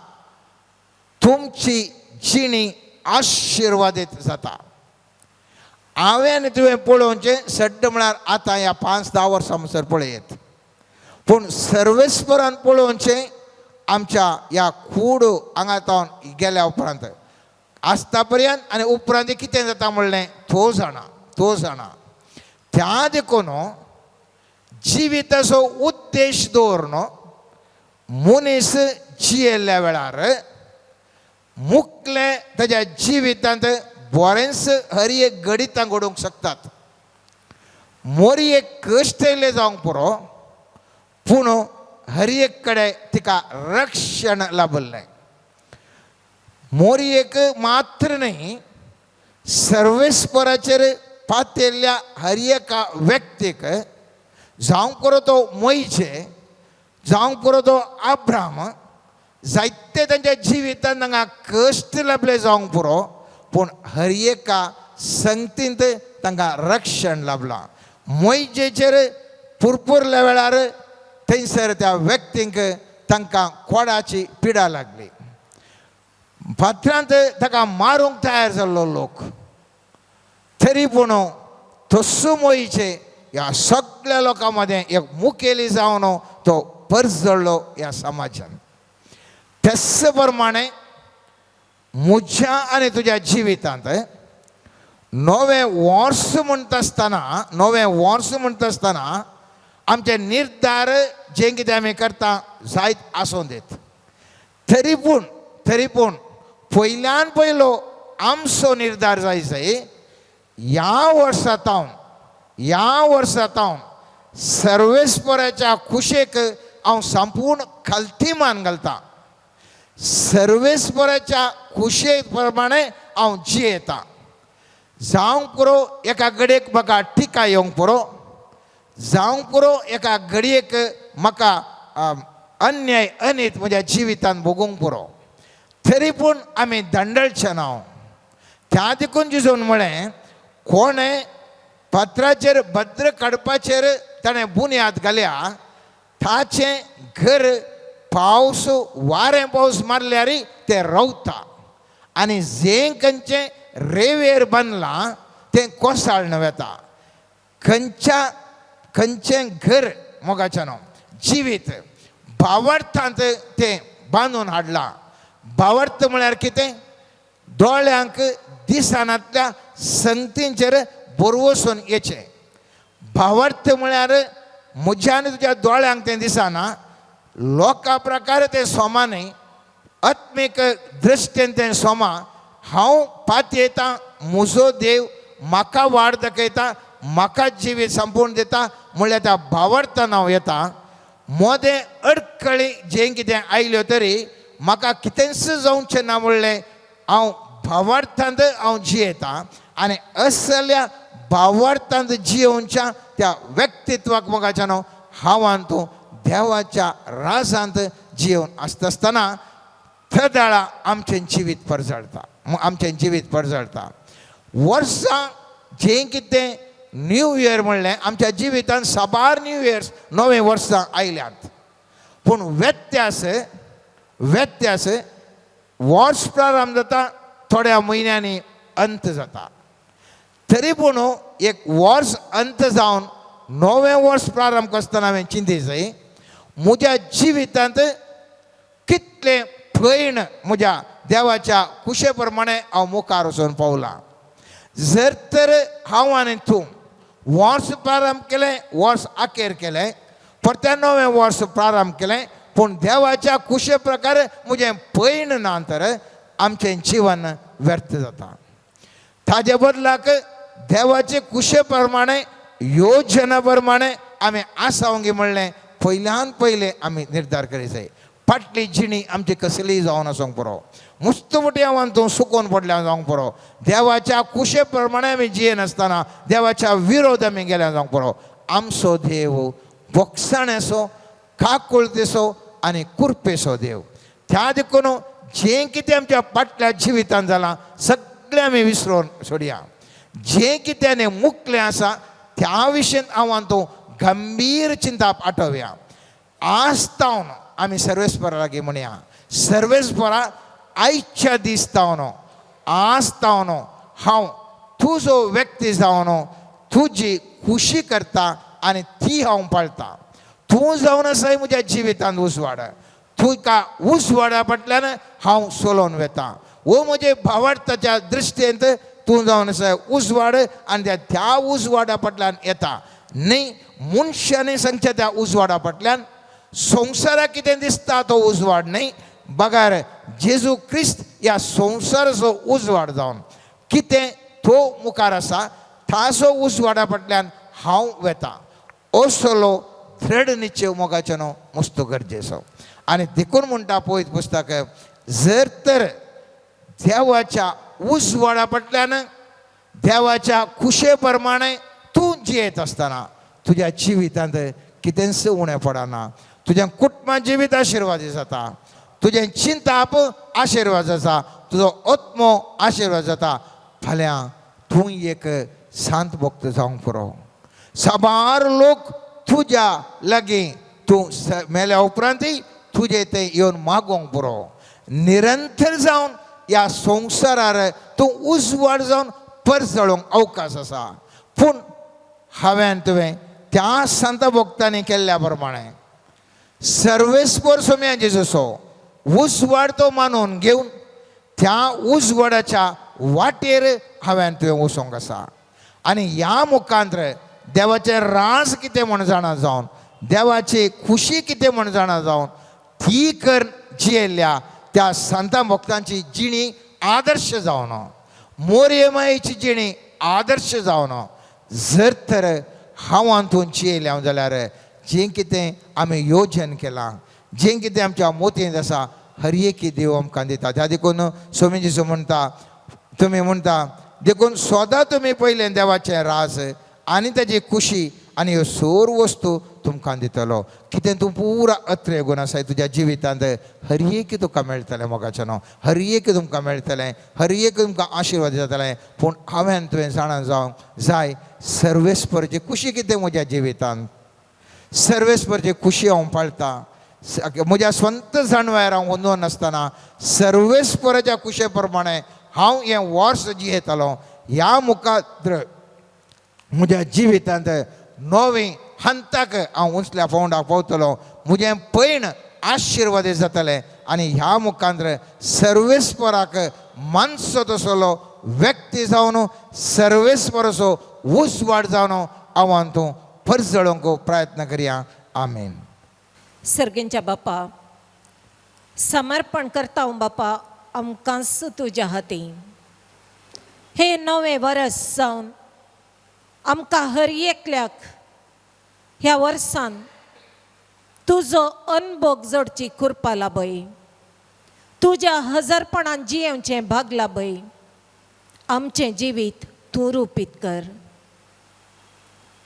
तुमची जिणी आशिर्वादीत जाता. हांवें आनी तुवें पळोवचें सड्ड म्हळ्यार आतां ह्या 5-10 वर्सां म्हणसर पळयत, पूण सर्वेस्परान पळोवचें आमच्या ह्या कूड हांगा तावन गेल्या उपरांत आसता पर्यंत आनी उपरांत कितें जाता म्हणलें तो जाणा, तो जाणा. त्या देखून जिविताचो उद्देश दवरून मनीस जियेल्ल्या वेळार मुकले ताज्या जिवितांत बरेंच हर एक गणितां घडोवंक शकतात. मोरयेक कश्ट येयले जावंक पुरो, पूण हर एक कडेन तिका रक्षण लाभल्लें. मोरयेक मात्र न्हय, सर्वेस्पराचेर पातेल्ल्या हर एका व्यक्तीक, जावंक पुरो तो मोयचे, जावंक पुरो तो आब्राम, जायते तांच्या जिवितांत हांगा कश्ट लाभले जावंक पुरो, पूण हर एका संगतींत तांकां रक्षण लाभलां. मोयजेचेर पुरपुरल्या वेळार थंयसर त्या व्यक्तींक तांकां कोडाची पिडा लागली. फातरांत ताका मारूंक तयार जाल्लो लोक, तरी पूण तस्सो मोयचे ह्या सगळ्या लोकां मदें एक मुखेली जावन तो परजळ्ळो ह्या समाजान. तेच प्रमाणे म्हज्या आनी तुज्या जिवितांत नवें वर्स म्हणटा आसतना, नवें वर्स म्हणटा आसतना आमचे निर्धार जे कितें आमी करता जायत आसूं दीत, तरी पूण पयल्यान पयलो आमचो निर्धार जाय जाय ह्या वर्सा तावन, ह्या वर्सा तावन सर्वेस्पराच्या खुशेक हांव संपूर्ण खालती मान घालता. सर्वेस्पराच्या खुशे प्रमाणे हांव जियेता. जावंक पुरो एका घडयेक म्हाका टिका येवंक पुरो, जावंक पुरो एका घडयेक म्हाका अन्याय अनीत म्हज्या जिवितांत भोगूंक पुरो, तरी पूण आमी दंडळचे ना. त्या देखून जेजून म्हळें, कोणें पत्राचेर भद्र काडपाचेर ताणें बुन्याद घाल्या, ताचें घर पावस वारें पावस मारल्यार तें रावता, आनी जें खंयचें रेवेर बांदलां तें कोसाळून वता. खंयच्या खंयचें घर मोगाचें न्हू जिवीत भावार्थांत तें बांदून हाडलां. भावार्थ म्हळ्यार कितें? दोळ्यांक दिसनातल्या संगतींचेर बरवसून येचें. भावार्थ म्हळ्यार म्हज्या आनी तुज्या दोळ्यांक तें दिसना, लोकां प्रकार तें सोमा न्हय, आत्मीक दृश्टीन तें सोमा. हांव पातयेतां, म्हजो देव म्हाका वाड दाखयता, म्हाका जिवीत संपूर्ण दिता म्हणल्यार त्या भावार्थान हांव येता. मोदें अडकळी जें कितें आयल्यो तरी म्हाका कितेंच जावचें ना म्हणलें हांव भावार्थांत हांव जियेता. आनी असल्या भावार्थांत जियोवच्या त्या व्यक्तित्वाक मोगाच्या न्हू हांवान तूं देवाच्या राजांत जियोवन आसता आसतना थदाळा आमचें जिवीत परजळटा, आमचें जिवीत परजळटा. वर्सां जें कितें न्यू इयर म्हणलें आमच्या जिवितांत साबार न्यू इयर्स नवें वर्सां आयल्यांत, पूण व्यत्यास व्यत्यास वर्स प्रारंभ जाता थोड्या म्हयन्यांनी अंत जाता, तरी पूण एक वर्स अंत जावन नवें वर्स प्रारंभ करतना हांवें चिंती जाय म्हज्या जिवितांत कितलें पयण म्हज्या देवाच्या कुशे प्रमाणे हांव मुखार वचून पावलां. जर तर हांव आनी तूं वर्स प्रारंभ केलें, वर्स अखेर केलें, परतें नवें वर्स प्रारंभ केलें, पूण देवाच्या कुशे प्रकार म्हजें पयण ना तर आमचें जिवन व्यर्थ जाता. ताजे बदलाक देवाचे कुशे प्रमाणे योजना प्रमाणे आमी आसावंगी म्हणलें पयल्यान पयलें आमी निर्धार करी जाय. फाटली जिणी आमची कसलीय जावन आसूंक पुरो, मुस्तमुटी हांवान तूं सुकोवन पडल्या जावंक पुरो, देवाच्या कुशे प्रमाणे आमी जियेनासतना देवाच्या विरोध आमी गेल्या जावंक पुरो. आमचो देव बोगसाणेचो, काकुळतेचो आनी कुरपेचो देव. त्या देखून जें कितें आमच्या फाटल्या जिवितांत जालां सगळें आमी विसरून सोडया. जें कितें आनी मुकलें आसा त्या विशयन हांव तूं गंभीर चिंता आठोवया. आज तावन आमी सर्वेस्परा लागीं म्हणया, सर्वेस्परा आयच्या दीस तावन आज तावन हांव तुजो व्यक्ती जावन तुजी खुशी करता आनी ती हांव पाळटा. तूं जावन आसाय म्हज्या जिवितांत उजवाड, तुका उजवाडा फाटल्यान हांव चलोवन वेता. वो म्हजे भावार्थाच्या दृश्टेंत तूं जावन आसाय उजवाड आनी त्या उजवाडा फाटल्यान येता. न्ही मनशांनी सांगच्या त्या उजवाडा फाटल्यान संवसाराक कितें दिसता तो उजवाड न्ही, बगार जेजू क्रिस्त ह्या संवसाराचो उजवाड जावन कितें तो मुखार आसा ताचो उजवाडा फाटल्यान हांव वेता. असलो दृढ निश्चय मोगाचें न्हू मस्त गरजेचो. आनी देखून म्हणटा पवित्र पुस्तक, जर तर देवाच्या उजवाडा फाटल्यान देवाच्या खुशे प्रमाणे तूं जियेत आसतना तुज्या जिवितांत कितेंच उणें पडना, तुजें कुटुंबा जिवीत आशिर्वादी जाता, तुजें चिंताप आशिर्वाद जाता, तुजो आत्मो आशिर्वाद जाता. फाल्यां तूं एक शांत भक्त जावंक पुरो. साबार लोक तुज्या लागीं तूं मेल्या उपरांतय तुजे ते येवन मागोंक पुरो. निरंतर जावन ह्या संवसारार तूं उजवाड जावन परजळोंक अवकाश आसा. पूण हांवें तुवें त्या संत भक्तांनी केल्ल्या प्रमाणे सर्वेस्पर सोम्या जेजूचो उजवाड तो मानून घेवन त्या उजवाडाच्या वाटेर हांवें तुवें वचोंक आसा. आनी ह्या मुखांतर देवाचें राज कितें म्हण जाणा जावन, देवाची खुशी कितें म्हण जाणा जावन ती कर जियेल्ल्या त्या संता भक्तांची जिणी आदर्श जावन, मोरयमायेची जिणी आदर्श जावन जर तर हांव हातून जियेलें हांव जाल्यार जें कितें आमी योजन केलां, जें कितें आमच्या मोतयेंत आसा, हर एक देव आमकां दिता. त्या देखून स्वामी जेजू म्हणटा, तुमी म्हणटा देखून सदां तुमी पयलें देवाचें राज आनी ताजी खुशी आनी ह्यो सोर वस्तू तुमकां दितलो. कितें तूं पुरा अत्रे गुण आसाय तुज्या जिवितांत हर एक तुका मेळटलें मोगाचें न्हू, हर एक तुमकां मेळटलें, हर एक तुमकां आशिर्वाद जातलें. पूण हांवें तुवें जाणा जावंक जाय सर्वेस्परची खुशी कितें म्हज्या जिवितांत, सर्वेस्परची खुशी हांव पाळटां, म्हज्या स्वंत जाणवायर हांव अंदून नासतना सर्वेस्पराच्या खुशे प्रमाणे हांव हें वर्स जियेतालो. ह्या मुखार म्हज्या जिवितांत नवी हंताक हांव उंचल्या पावंडाक पावतलो, म्हजें पयण आशिर्वादी जातलें आनी ह्या मुखांतर सर्वेस्पराक मानसो तसलो व्यक्ती जावन सर्वेस्पराचो उजवाड जावन हांव हातूंत परजळोवंक प्रयत्न करया. आमेन. सर्गेंच्या बापा, समर्पण करता हांव बापा आमकांच तुज्या हाती. हे नवें वरस जावन आमकां हर एकल्याक ह्या वर्सान तुजो अनभोग जोडची कृपा लाभय, तुज्या हजारपणान जियेवचें भाग लाभय, आमचें जिवीत तूं रुपीत कर.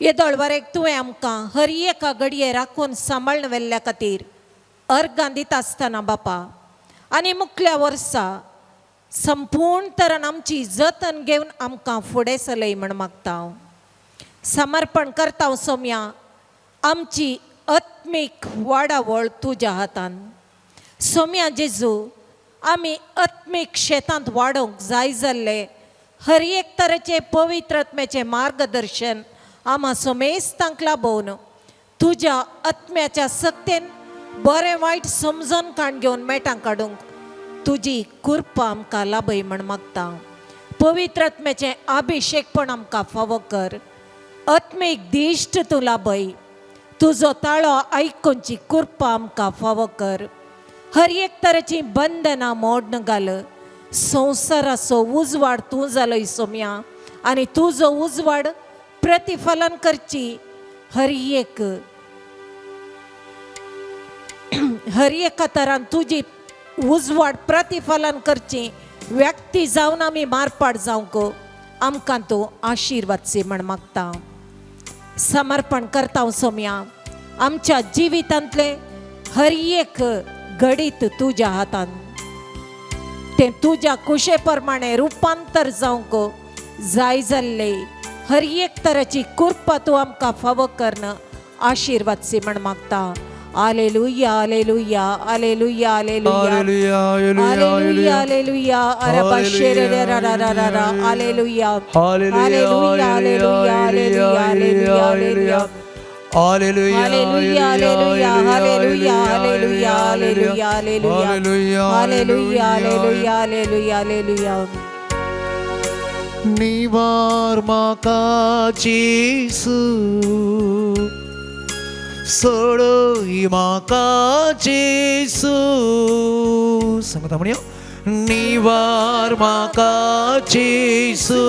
येदोळ वरेक तुवें आमकां हर एका घडये राखून सांबाळून व्हेल्ल्या खातीर अर्गां दिता आसतना बापा, आनी मुखल्या वर्सा संपूर्ण तरान आमची जतन घेवन आमकां फुडें चलय म्हण मागता हांव. समर्पण करता हांव सोम्या आमची आत्मीक वाडावळ तुज्या हातान. सोम्या जेजू, आमी आत्मीक शेतांत वाडोवंक जाय जाल्ले हर एक तरेचे पवित्र आत्म्याचें मार्गदर्शन आमा सोमेस्तांक लाभोवन तुज्या आत्म्याच्या सक्तेन बरें वायट समजून काण घेवन मेटां काडूंक तुजी कृपा आमकां लाभय म्हण मागता. पवित्र आत्म्याचें अभिशेकपण आमकां फावो कर, आत्मीक दिश्ट तूं लाभय, तुजो ताळो आयकुची कृपा आमकां फावो कर. हर एक तरेचीं बंधनां मोडन घाल, संवसाराचो उजवाड तूं जालोय सोम्या आनी तुजो उजवाड प्रतिफलन करची हर एक हर एका तरान तुजी उजवाड प्रतिफलन करची व्यक्ती जावन आमी मारपाट जावंक आमकां तूं आशिर्वाद म्हण मागता. समर्पण करता हांव सोम्या आमच्या जिवितांतलें हर एक घडीत तुज्या हातान, तें तुज्या कुशे प्रमाणे रुपांतर जावंक जाय जाल्ले हर एक तराची कृपा तूं आमकां फावो करन आशिर्वाद म्हण मागता. Alleluia, alleluia, alleluia, alleluia, alleluia, alleluia, अरबा शेरे रा रा रा रा रा, alleluia, alleluia, alleluia, alleluia, alleluia, alleluia. Hallelujah, hallelujah, hallelujah, hallelujah, hallelujah, hallelujah, hallelujah, hallelujah, hallelujah, hallelujah, hallelujah. निवार म्हाका जेजू, सोडय म्हाका जेजू. सांगता म्हणया, निवार म्हाका जेजू,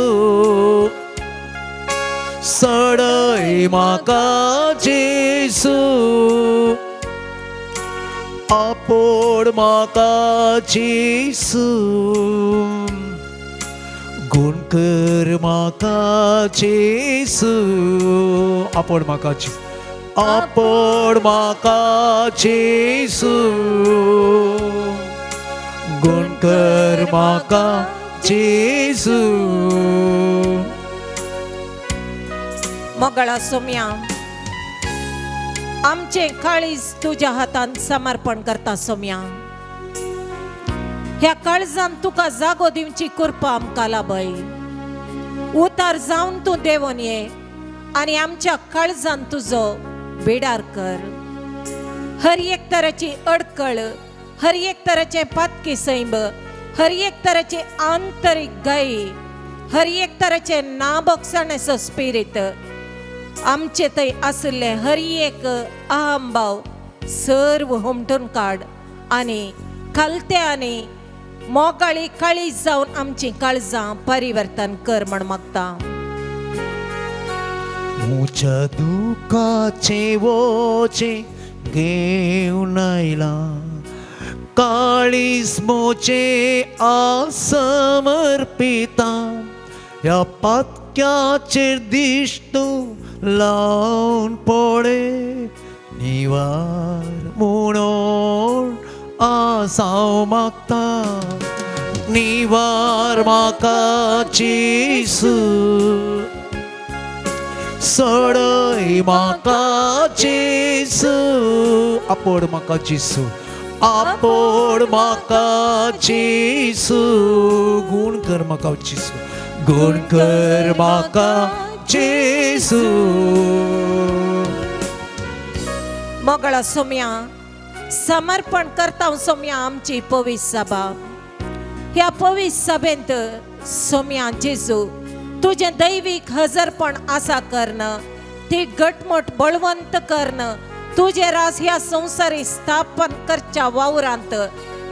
सोडय म्हाका जेजू, आपोड म्हाका जेजू, गुण कर म्हाका जेजू, आपोड म्हाका जेजू, आपोड म्हाका जेजू, गुण कर म्हाका जेजू. मोगळा सोम्या, आमचें काळीज तुज्या हातान समर्पण करता सोम्या. ह्या काळजान तुका जागो दिवची कृपा आमकां लाभय. उतार जावन तूं देंवोन ये आनी आमच्या काळजान तुजो बिडार कर. हर एक तराची अडकळ, हर एक तराचें पातकी सैंब, हर एक तराची आंतरीक गाय, हर एक तराचें नाबोगसाणेचो स्पिरीत आमचे थंय आशिल्ले हर एक अहंभाव सर्व हुमटून काड आनी खालते आनी मोगाळी काळीज जावन आमचीं काळजां परिवर्तन कर म्हण मागता. म्हज्या दुखाचें वोचें घेवन आयलां, काळीज म्हजें आसमर्पिता, ह्या पातक्याचेर दिश्ट लावन पडे, निवार म्हणून आसाव मागता, निवार म्हाका जेजू, सोडय म्हाका जेजू, आपोड म्हाका जेजू, आपोड म्हाका जेजू, गुण कर म्हाका जेजू, गुण कर म्हाका जेजू. मोगळा सोम्या, समर्पण करता सोम्या आमची पवित्र सभा. ह्या पवित्र सभेंत सोम्या जेजू तुजें दैवीक हजरपण आसा कर्ण, ती घटमूट बळवंत कर्ण, तुजें राज ह्या संवसारी स्थापन करच्या वावरांत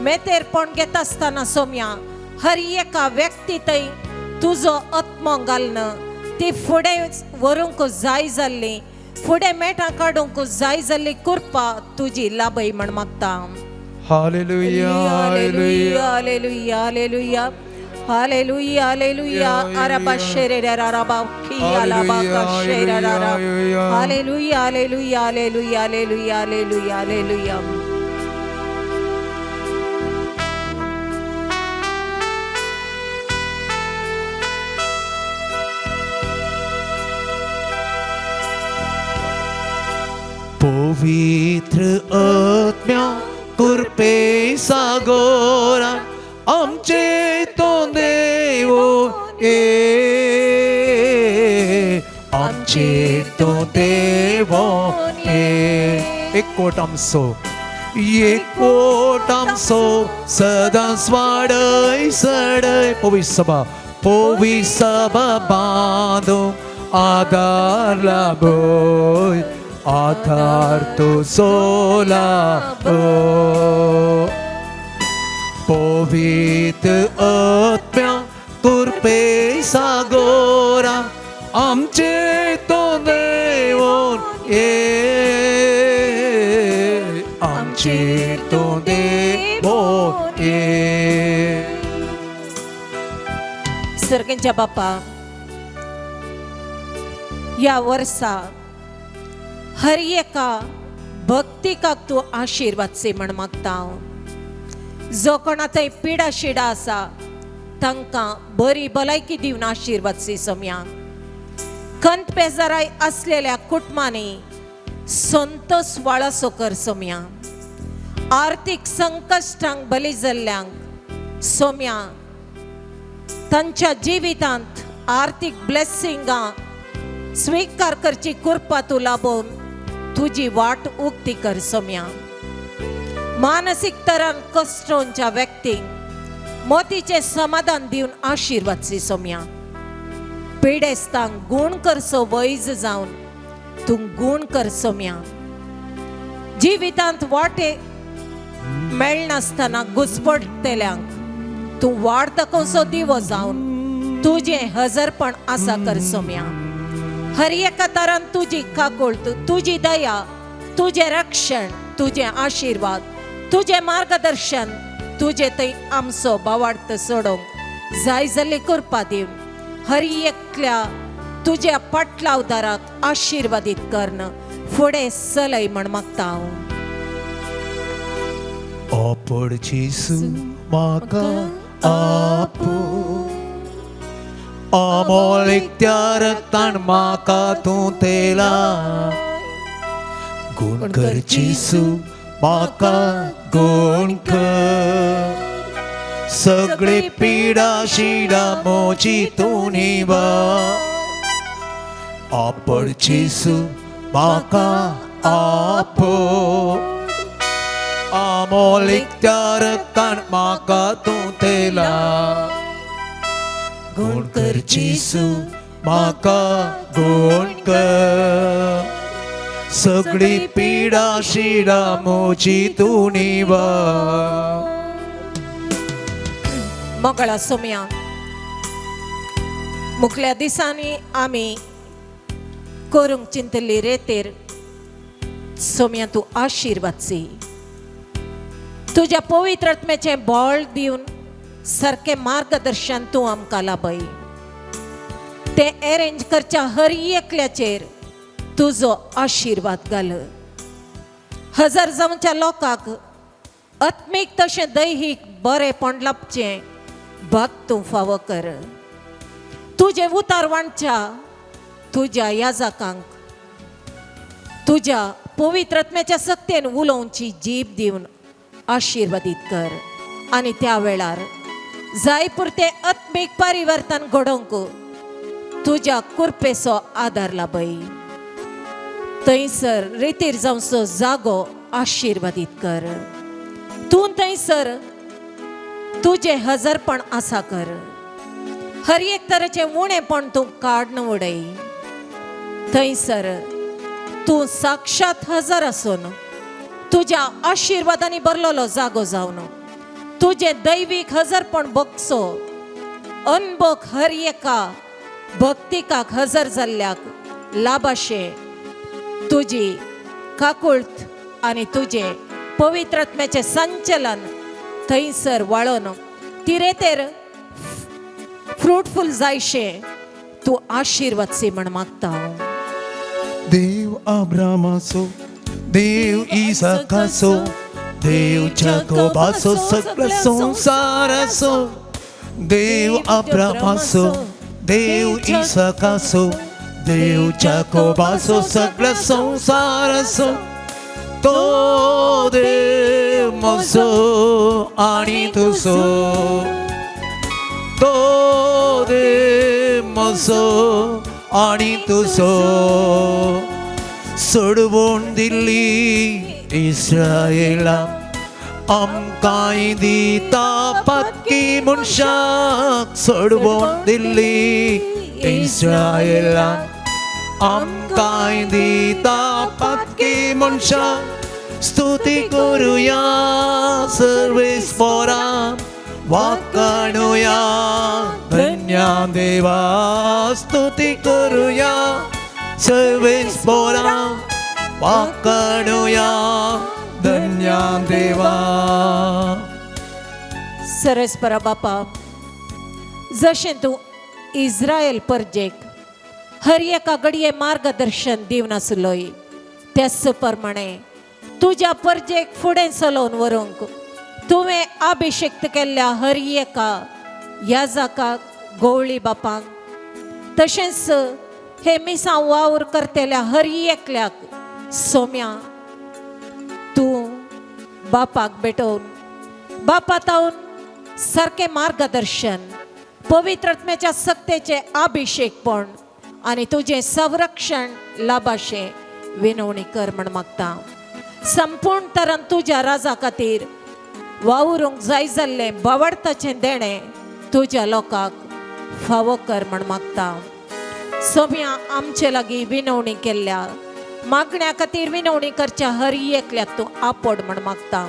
मेतेरपण घेता आसतना सोम्या हर एका व्यक्ती थंय तुजो आत्मो घालन ती फुडें व्हरूंक जाय जाल्ली, फुडें मेटां काडूंक जाय जाल्ली कृपा तुजी लाभय म्हण मागता. Hallelujah, hallelujah, hallelujah, hallelujah, hallelujah, hallelujah. अरबा शेरे रबा खियाला बा शेरा रा. Hallelujah, hallelujah, hallelujah, hallelujah, hallelujah, hallelujah. पवित्र आत्म्या कृपे सागोरा आमचे तो देवो ये, आमचे तो देवो ये. एक कोट आमचो, एक कोट आमचो सदांच वाडय सडय. पवित्र सभा, पवित्र सभा बांदूंक आदार लाभय, आधार तुजो लाभय. पवित्र आत्म्या कृपे सागोरा आमचे तो देवोन ये, आमचे तो देवोन ये. सर्गांच्या बापा, ह्या वर्सा हर एका भक्तिकाक तूं आशिर्वाद से म्हण मागता. जो कोणा थंय पिडा शिडा आसा तांकां बरी भलायकी दिवन आशिर्वाद से सोम्या. खंत बेजाराय आसलेल्या कुटुंबांनी संतोष वाळासो कर सोम्या. आर्थीक संकश्टांक बली जाल्ल्यांक सोम्या तांच्या जिवितांत आर्थीक ब्लेसिंगां स्विकार करची कृपा तूं लाभोवन तुजी वाट उक्ती कर सोम्या. मानसीक तरान कश्टोंच्या व्यक्तींक मोतीचें समाधान दिवन आशिर्वाद सी सोम्या. पिडेस्तांक गूण करचो वैज जावन तूं गूण कर सोम्या. जिवितांत वाटे मेळनासतना घुसपडटल्यांक तूं वाट दाखोवचो दिवो जावन तुजें हजरपण आसा कर सोम्या. हर एका तरान तुजी काकुळट, तुजी दया, तुजें रक्षण, तुजें आशिर्वाद, तुजें मार्गदर्शन तुजे थंय आमचो बावार्थ सोडोवंक जाय जाल्ली कृपा दिवन हर एकल्या तुज्या पाटलावदाराक आशिर्वादीत कर्ण फुडें चलय म्हण मागता हांव. आपड जेसू म्हाका आपू, अमोलीक त्या रक्तान म्हाका तूं तेला. गुण कर जेसू म्हाका गुण कर, सगळी पिडा शिडा मोजी तूं निवा. आपड जेसू म्हाका आपो, अमोलीक त्या रक्तान म्हाका तूं तेला. गुण कर जेसू म्हाका गुण कर, सगळी पिडा शिडा मोजी तूं निवा. मोगळा सोम्या, मुखल्या दिसांनी आमी करूंक चिंतली रेतेर सोम्या तूं आशिर्वाद सी. तुज्या पवित्र आत्म्याचें बळ दिवन सारकें मार्गदर्शन तूं आमकां लाभय. तें एरेंज करच्या हर एकल्याचेर तुजो आशिर्वाद घाल. हजार जावच्या लोकांक आत्मीक तशें दैहीक बरेंपण लाबचें भाग तूं फावो कर. तुजें उतार वांटच्या तुज्या याजकांक तुज्या पवित्र आत्म्याच्या सक्तेन उलोवची जीब दिवन आशिर्वादीत कर आनी त्या वेळार जाय पुरतें आत्मीक परिवर्तन घडोवंक तुज्या कृपेचो आदार लाभय. थंयसर रितीर जावचो जागो आशिर्वादीत कर. तूं थंयसर तुजें हजरपण आसा कर. हर एक तरेचें उणेपण तूं काडून उडय. थंयसर तूं साक्षात हजर आसून तुज्या आशिर्वादांनी भरलेलो जागो जावन तुजें दैवीक हजरपण बगचो अनभोग हर एका भक्तिकाक हजर जाल्ल्याक लाभाशें तुजी काकुळट आनी तुजें पवित्र आत्म्याचें संचलन थंयसर वाळोन तिरेतेर फ्रुटफूल जायशें तूं आशिर्वाद सी म्हण मागता हांव. देव अब्रामाचो, देव इसाकाचो, देव जाकोबाचो, सगळ्या संवसाराचो. देव अब्रामाचो, देव इसाकाचो, देव जाकोबाचो, सगळ्या संवसाराचो. तो देव म्हजो आनी तुजो, तो देव म्हजो आनी तुजो. सोडवून दिल्ली इस्रायला आमकांय दिता पातकी मनशाक. सोडवून दिल्ली इस्रायला आमकांय दिता पातकी मनशाक. स्तुती करुया सर्वेस्पोरा, वाकाणुया धन्या देवा. स्तुती करुया सर्वेस्पोरा, वाकाणुया धन्या देवा. सरस्परा बापा, जशें तूं इस्रायल परजेक हर एका घडये मार्गदर्शन दिवन आसलोय त्याच प्रमाणे तुज्या परजेक फुडें चलोवन व्हरूंक तुवें अभिषेक्त केल्ल्या हर एका याजकाक गवळी बापांक तशेंच हे मिसां वावर करतल्या हर एकल्याक सोम्या तूं बापाक भेटोवन बापा तावन सारकें मार्गदर्शन पवित्र आत्म्याच्या सक्तेचें अभिषेकपण आनी तुजें संरक्षण लाभाशें विनवणी कर म्हण मागता. संपूर्ण तरान तुज्या राजा खातीर वावरूंक जाय जाल्लें बावडताचें देणें तुज्या लोकांक फावो कर म्हण मागता. सोम्या आमचे लागीं विनवणी केल्ल्या मागण्या खातीर विनवणी करच्या हर एकल्याक तूं आपोड म्हण मागता.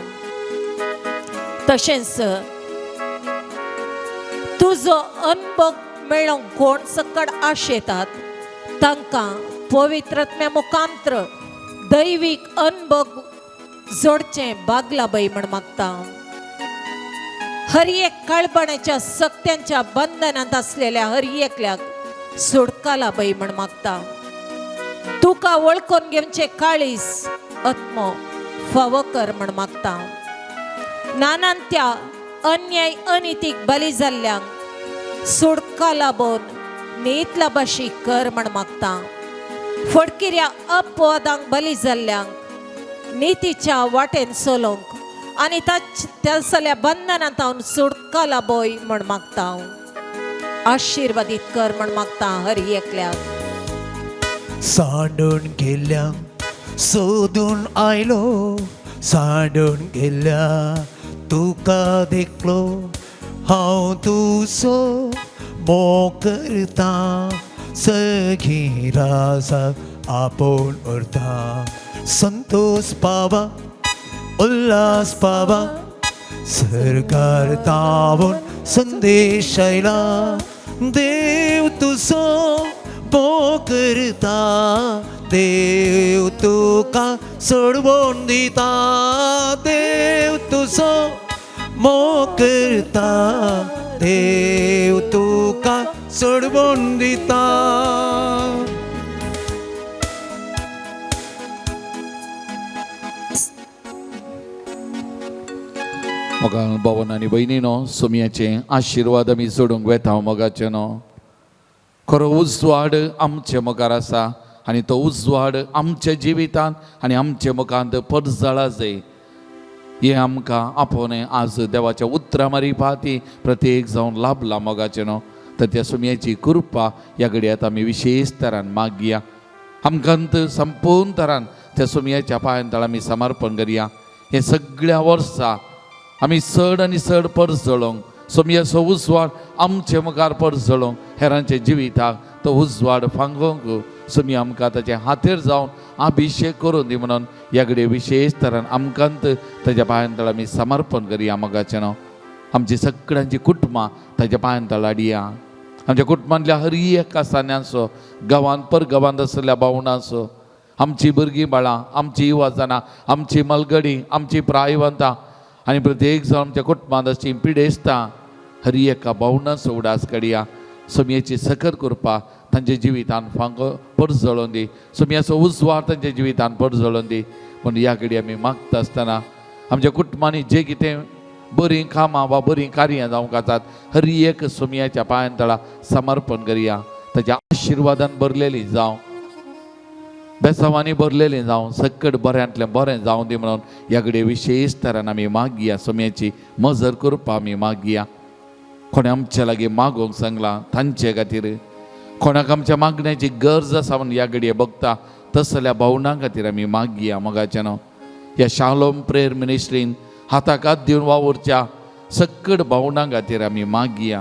तशेंच तुजो अनुभव मेळोवंक कोण सकड आशेतात तांकां पवित्रत्म्या मुखांत्र दैवीक अनुभव जोडचें बागला बाई म्हण मागता. हर एक काळपणाच्या सक्त्यांच्या बंधनांत आसलेल्या हर एकल्याक सुडकाला बाई म्हण मागता. तुका वळखून घेवचें काळीस आत्मो फावो कर म्हण मागता. नानांत्या अन्याय अनितीक बली जाल्ल्यांक सुडका लाबोवन नीत लाबाशी कर म्हण मागता. फडकिऱ्या अपवादांक बली जाल्ल्यांक नितीच्या वाटेन चलोवंक आनी त्या बंधनांत हांव सुडका लाबोय म्हण मागता. आशिर्वादीत कर म्हण मागता हर एकल्याक. सांडून गेल्या सोदून आयलो, सांडून गेल्या तुका देखलो हांव तुजो मोग करता, सगळीं राजाक आपोवन व्हरता. संतोष पावा उल्हास पावा, सरकार तावून संदेश आयला, देव तुजो मोग करता, देव तुका सोडवून दिता, देव तुजो मोग करता, देव तुका सोडवून दिता. मोगान भवन आनी भयणीनो सोमयाचे आशिर्वाद आमी जोडूंक वेता मोगाचे न्हू. खरो उजवाड आमचे मुखार आसा आनी तो उजवाड आमच्या जिवितांत आनी आमचे मुखांत परजळा जाय. हें आमकां आपोवणें आज देवाच्या उतरां मारिफाती प्रत्येक जावन लाभला मोगाचें न्हू. तर त्या सोमयाची कृपा ह्या घडयात आमी विशेश तरान मागया. आमकां संपूर्ण तरान त्या सोमयाच्या पांयान तळ आमी समर्पण करया. हे सगळ्या वर्सा आमी चड आनी चड परजळोंक सोमयाचो उजवाड आमचे मुखार परजळोंक हेरांच्या जिविताक तो उजवाड फांगोवंक सोमया आमकां ताचे हातेर जावन अभिशेक करून दी म्हणून ह्या घडये विशेश तरान आमकां ताच्या पांयान तळ आमी समर्पण करया मोगाचें न्हू. आमची सगळ्यांची कुटुंबां ताच्या पांयान तळ हाडया. आमच्या कुटुंबांतल्या हर एका सान्यांचो गांवांत पर गांवांत आशिल्ल्या भावणांचो आमची भुरगीं बाळां आमची युवाजनां आमची मलगडी आमची प्रायवंतां आनी प्रत्येक जावन आमच्या कुटुंबांत अशी पिडेस्तां हर एका भावणांचो उडास काडया. सोमयेची सकर करपा तांच्या जिवितान फांगो परजळोवन दी. सोमयाचो उजवाड तांच्या जिवितान परजळोवन दी म्हूण ह्या घडये आमी मागता आसतना आमच्या कुटुंबांनी जे कितें बरीं कामां वा बरीं कार्यां जावंक आसात हर एक सोमयाच्या पांयान तळा समर्पण करया. ताच्या आशिर्वादान भरलेली जावं बेसांवांनी भरलेलें जावं सकट बऱ्यांतलें बरें जावं दी म्हणून ह्या घडये विशेश तरान आमी मागया. सोमयाची मजर करपा आमी मागया. कोणें आमच्या लागीं मागोवंक सांगलां तांचे खातीर कोणाक आमच्या मागण्याची गरज आसा म्हणून ह्या घडये बघता तसल्या भावनां खातीर आमी मागया मोगाचें न्हू. ह्या शालोम प्रेयर मिनिस्ट्रीन हाताक हात दिवन वावुरच्या सकट भावनां खातीर आमी मागया.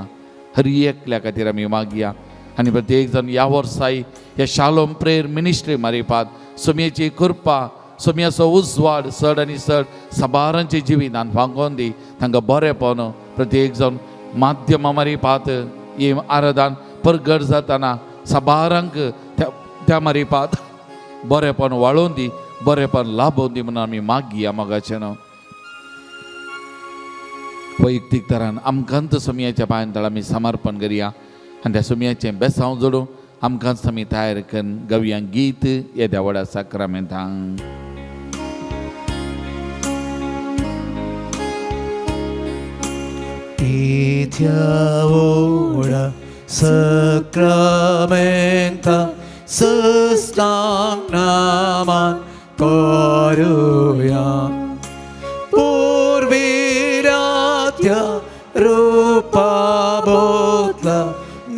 हर एकल्या खातीर आमी मागया. आनी प्रत्येक जाण ह्या वर्साय ह्या शालोम प्रेयर मिनिस्ट्री मारिफात सोमयेची कृपा सोमयाचो उजवाड चड आनी चड साबारांच्या जिवितान फांकोवन दी. तांकां बरेंपण प्रत्येक जाण माध्यमा मारिफात ही आराधन परगट जातना साबारांक त्या मारिफात बरेंपण वाळोवन दी बरेंपण लाभोवन दी म्हणून आमी मागया मोगाचें न्हू. वैयक्तीक तरान आमकां सोमयाच्या पांयान तळ आमी समर्पण करया आनी त्या सोमयाचें बेसांव जोडूं आमकां आमी तयार करून गवया गीत येद्या व्हडा साक्रामेंतांक. येद्या व्हडा साक्रामेंता सस्तांक नामान करुया, पुर्विरात्या रुपा बोतला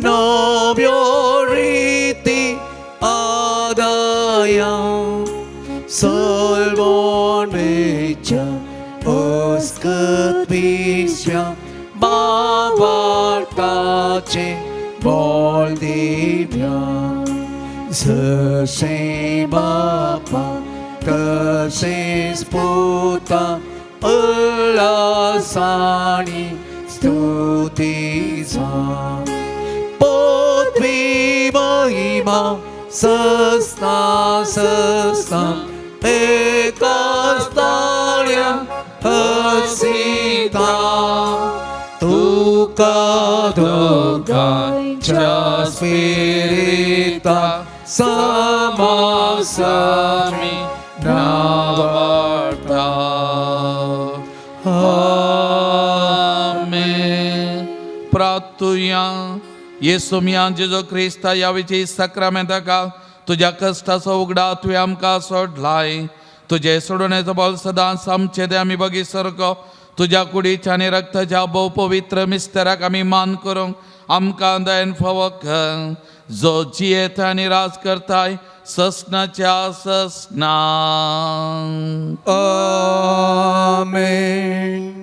नव्यो रीती आदाया, तिसव्या भावार्थाचें बोल दिव्या जशें बापा तशेंच पुता उल्हासाणी स्तुती जा पृथ्वी महिमा सस्ना सस्ना एकाच ताळ्या हसिता तुका दोगांच्या स्पिरिता समासामी नावार्ता आमेन. प्रार्थुया येसू मिया जेजू क्रिस्ता ह्या विची साक्रामेंताका तुज्या कश्टाचो उगडा तुवें आमकां सोडलाय तुजे सोडण्याचो बोल सदांच आमचे ते आमी बगी सारको तुज्या कुडीच्या आनी रक्ताच्या भोव पवित्र मिस्तराक आमी मान करूंक आमकां दयन फावो कर जो जियेता आनी राज करताय ससनाच्या ससना. आमेन.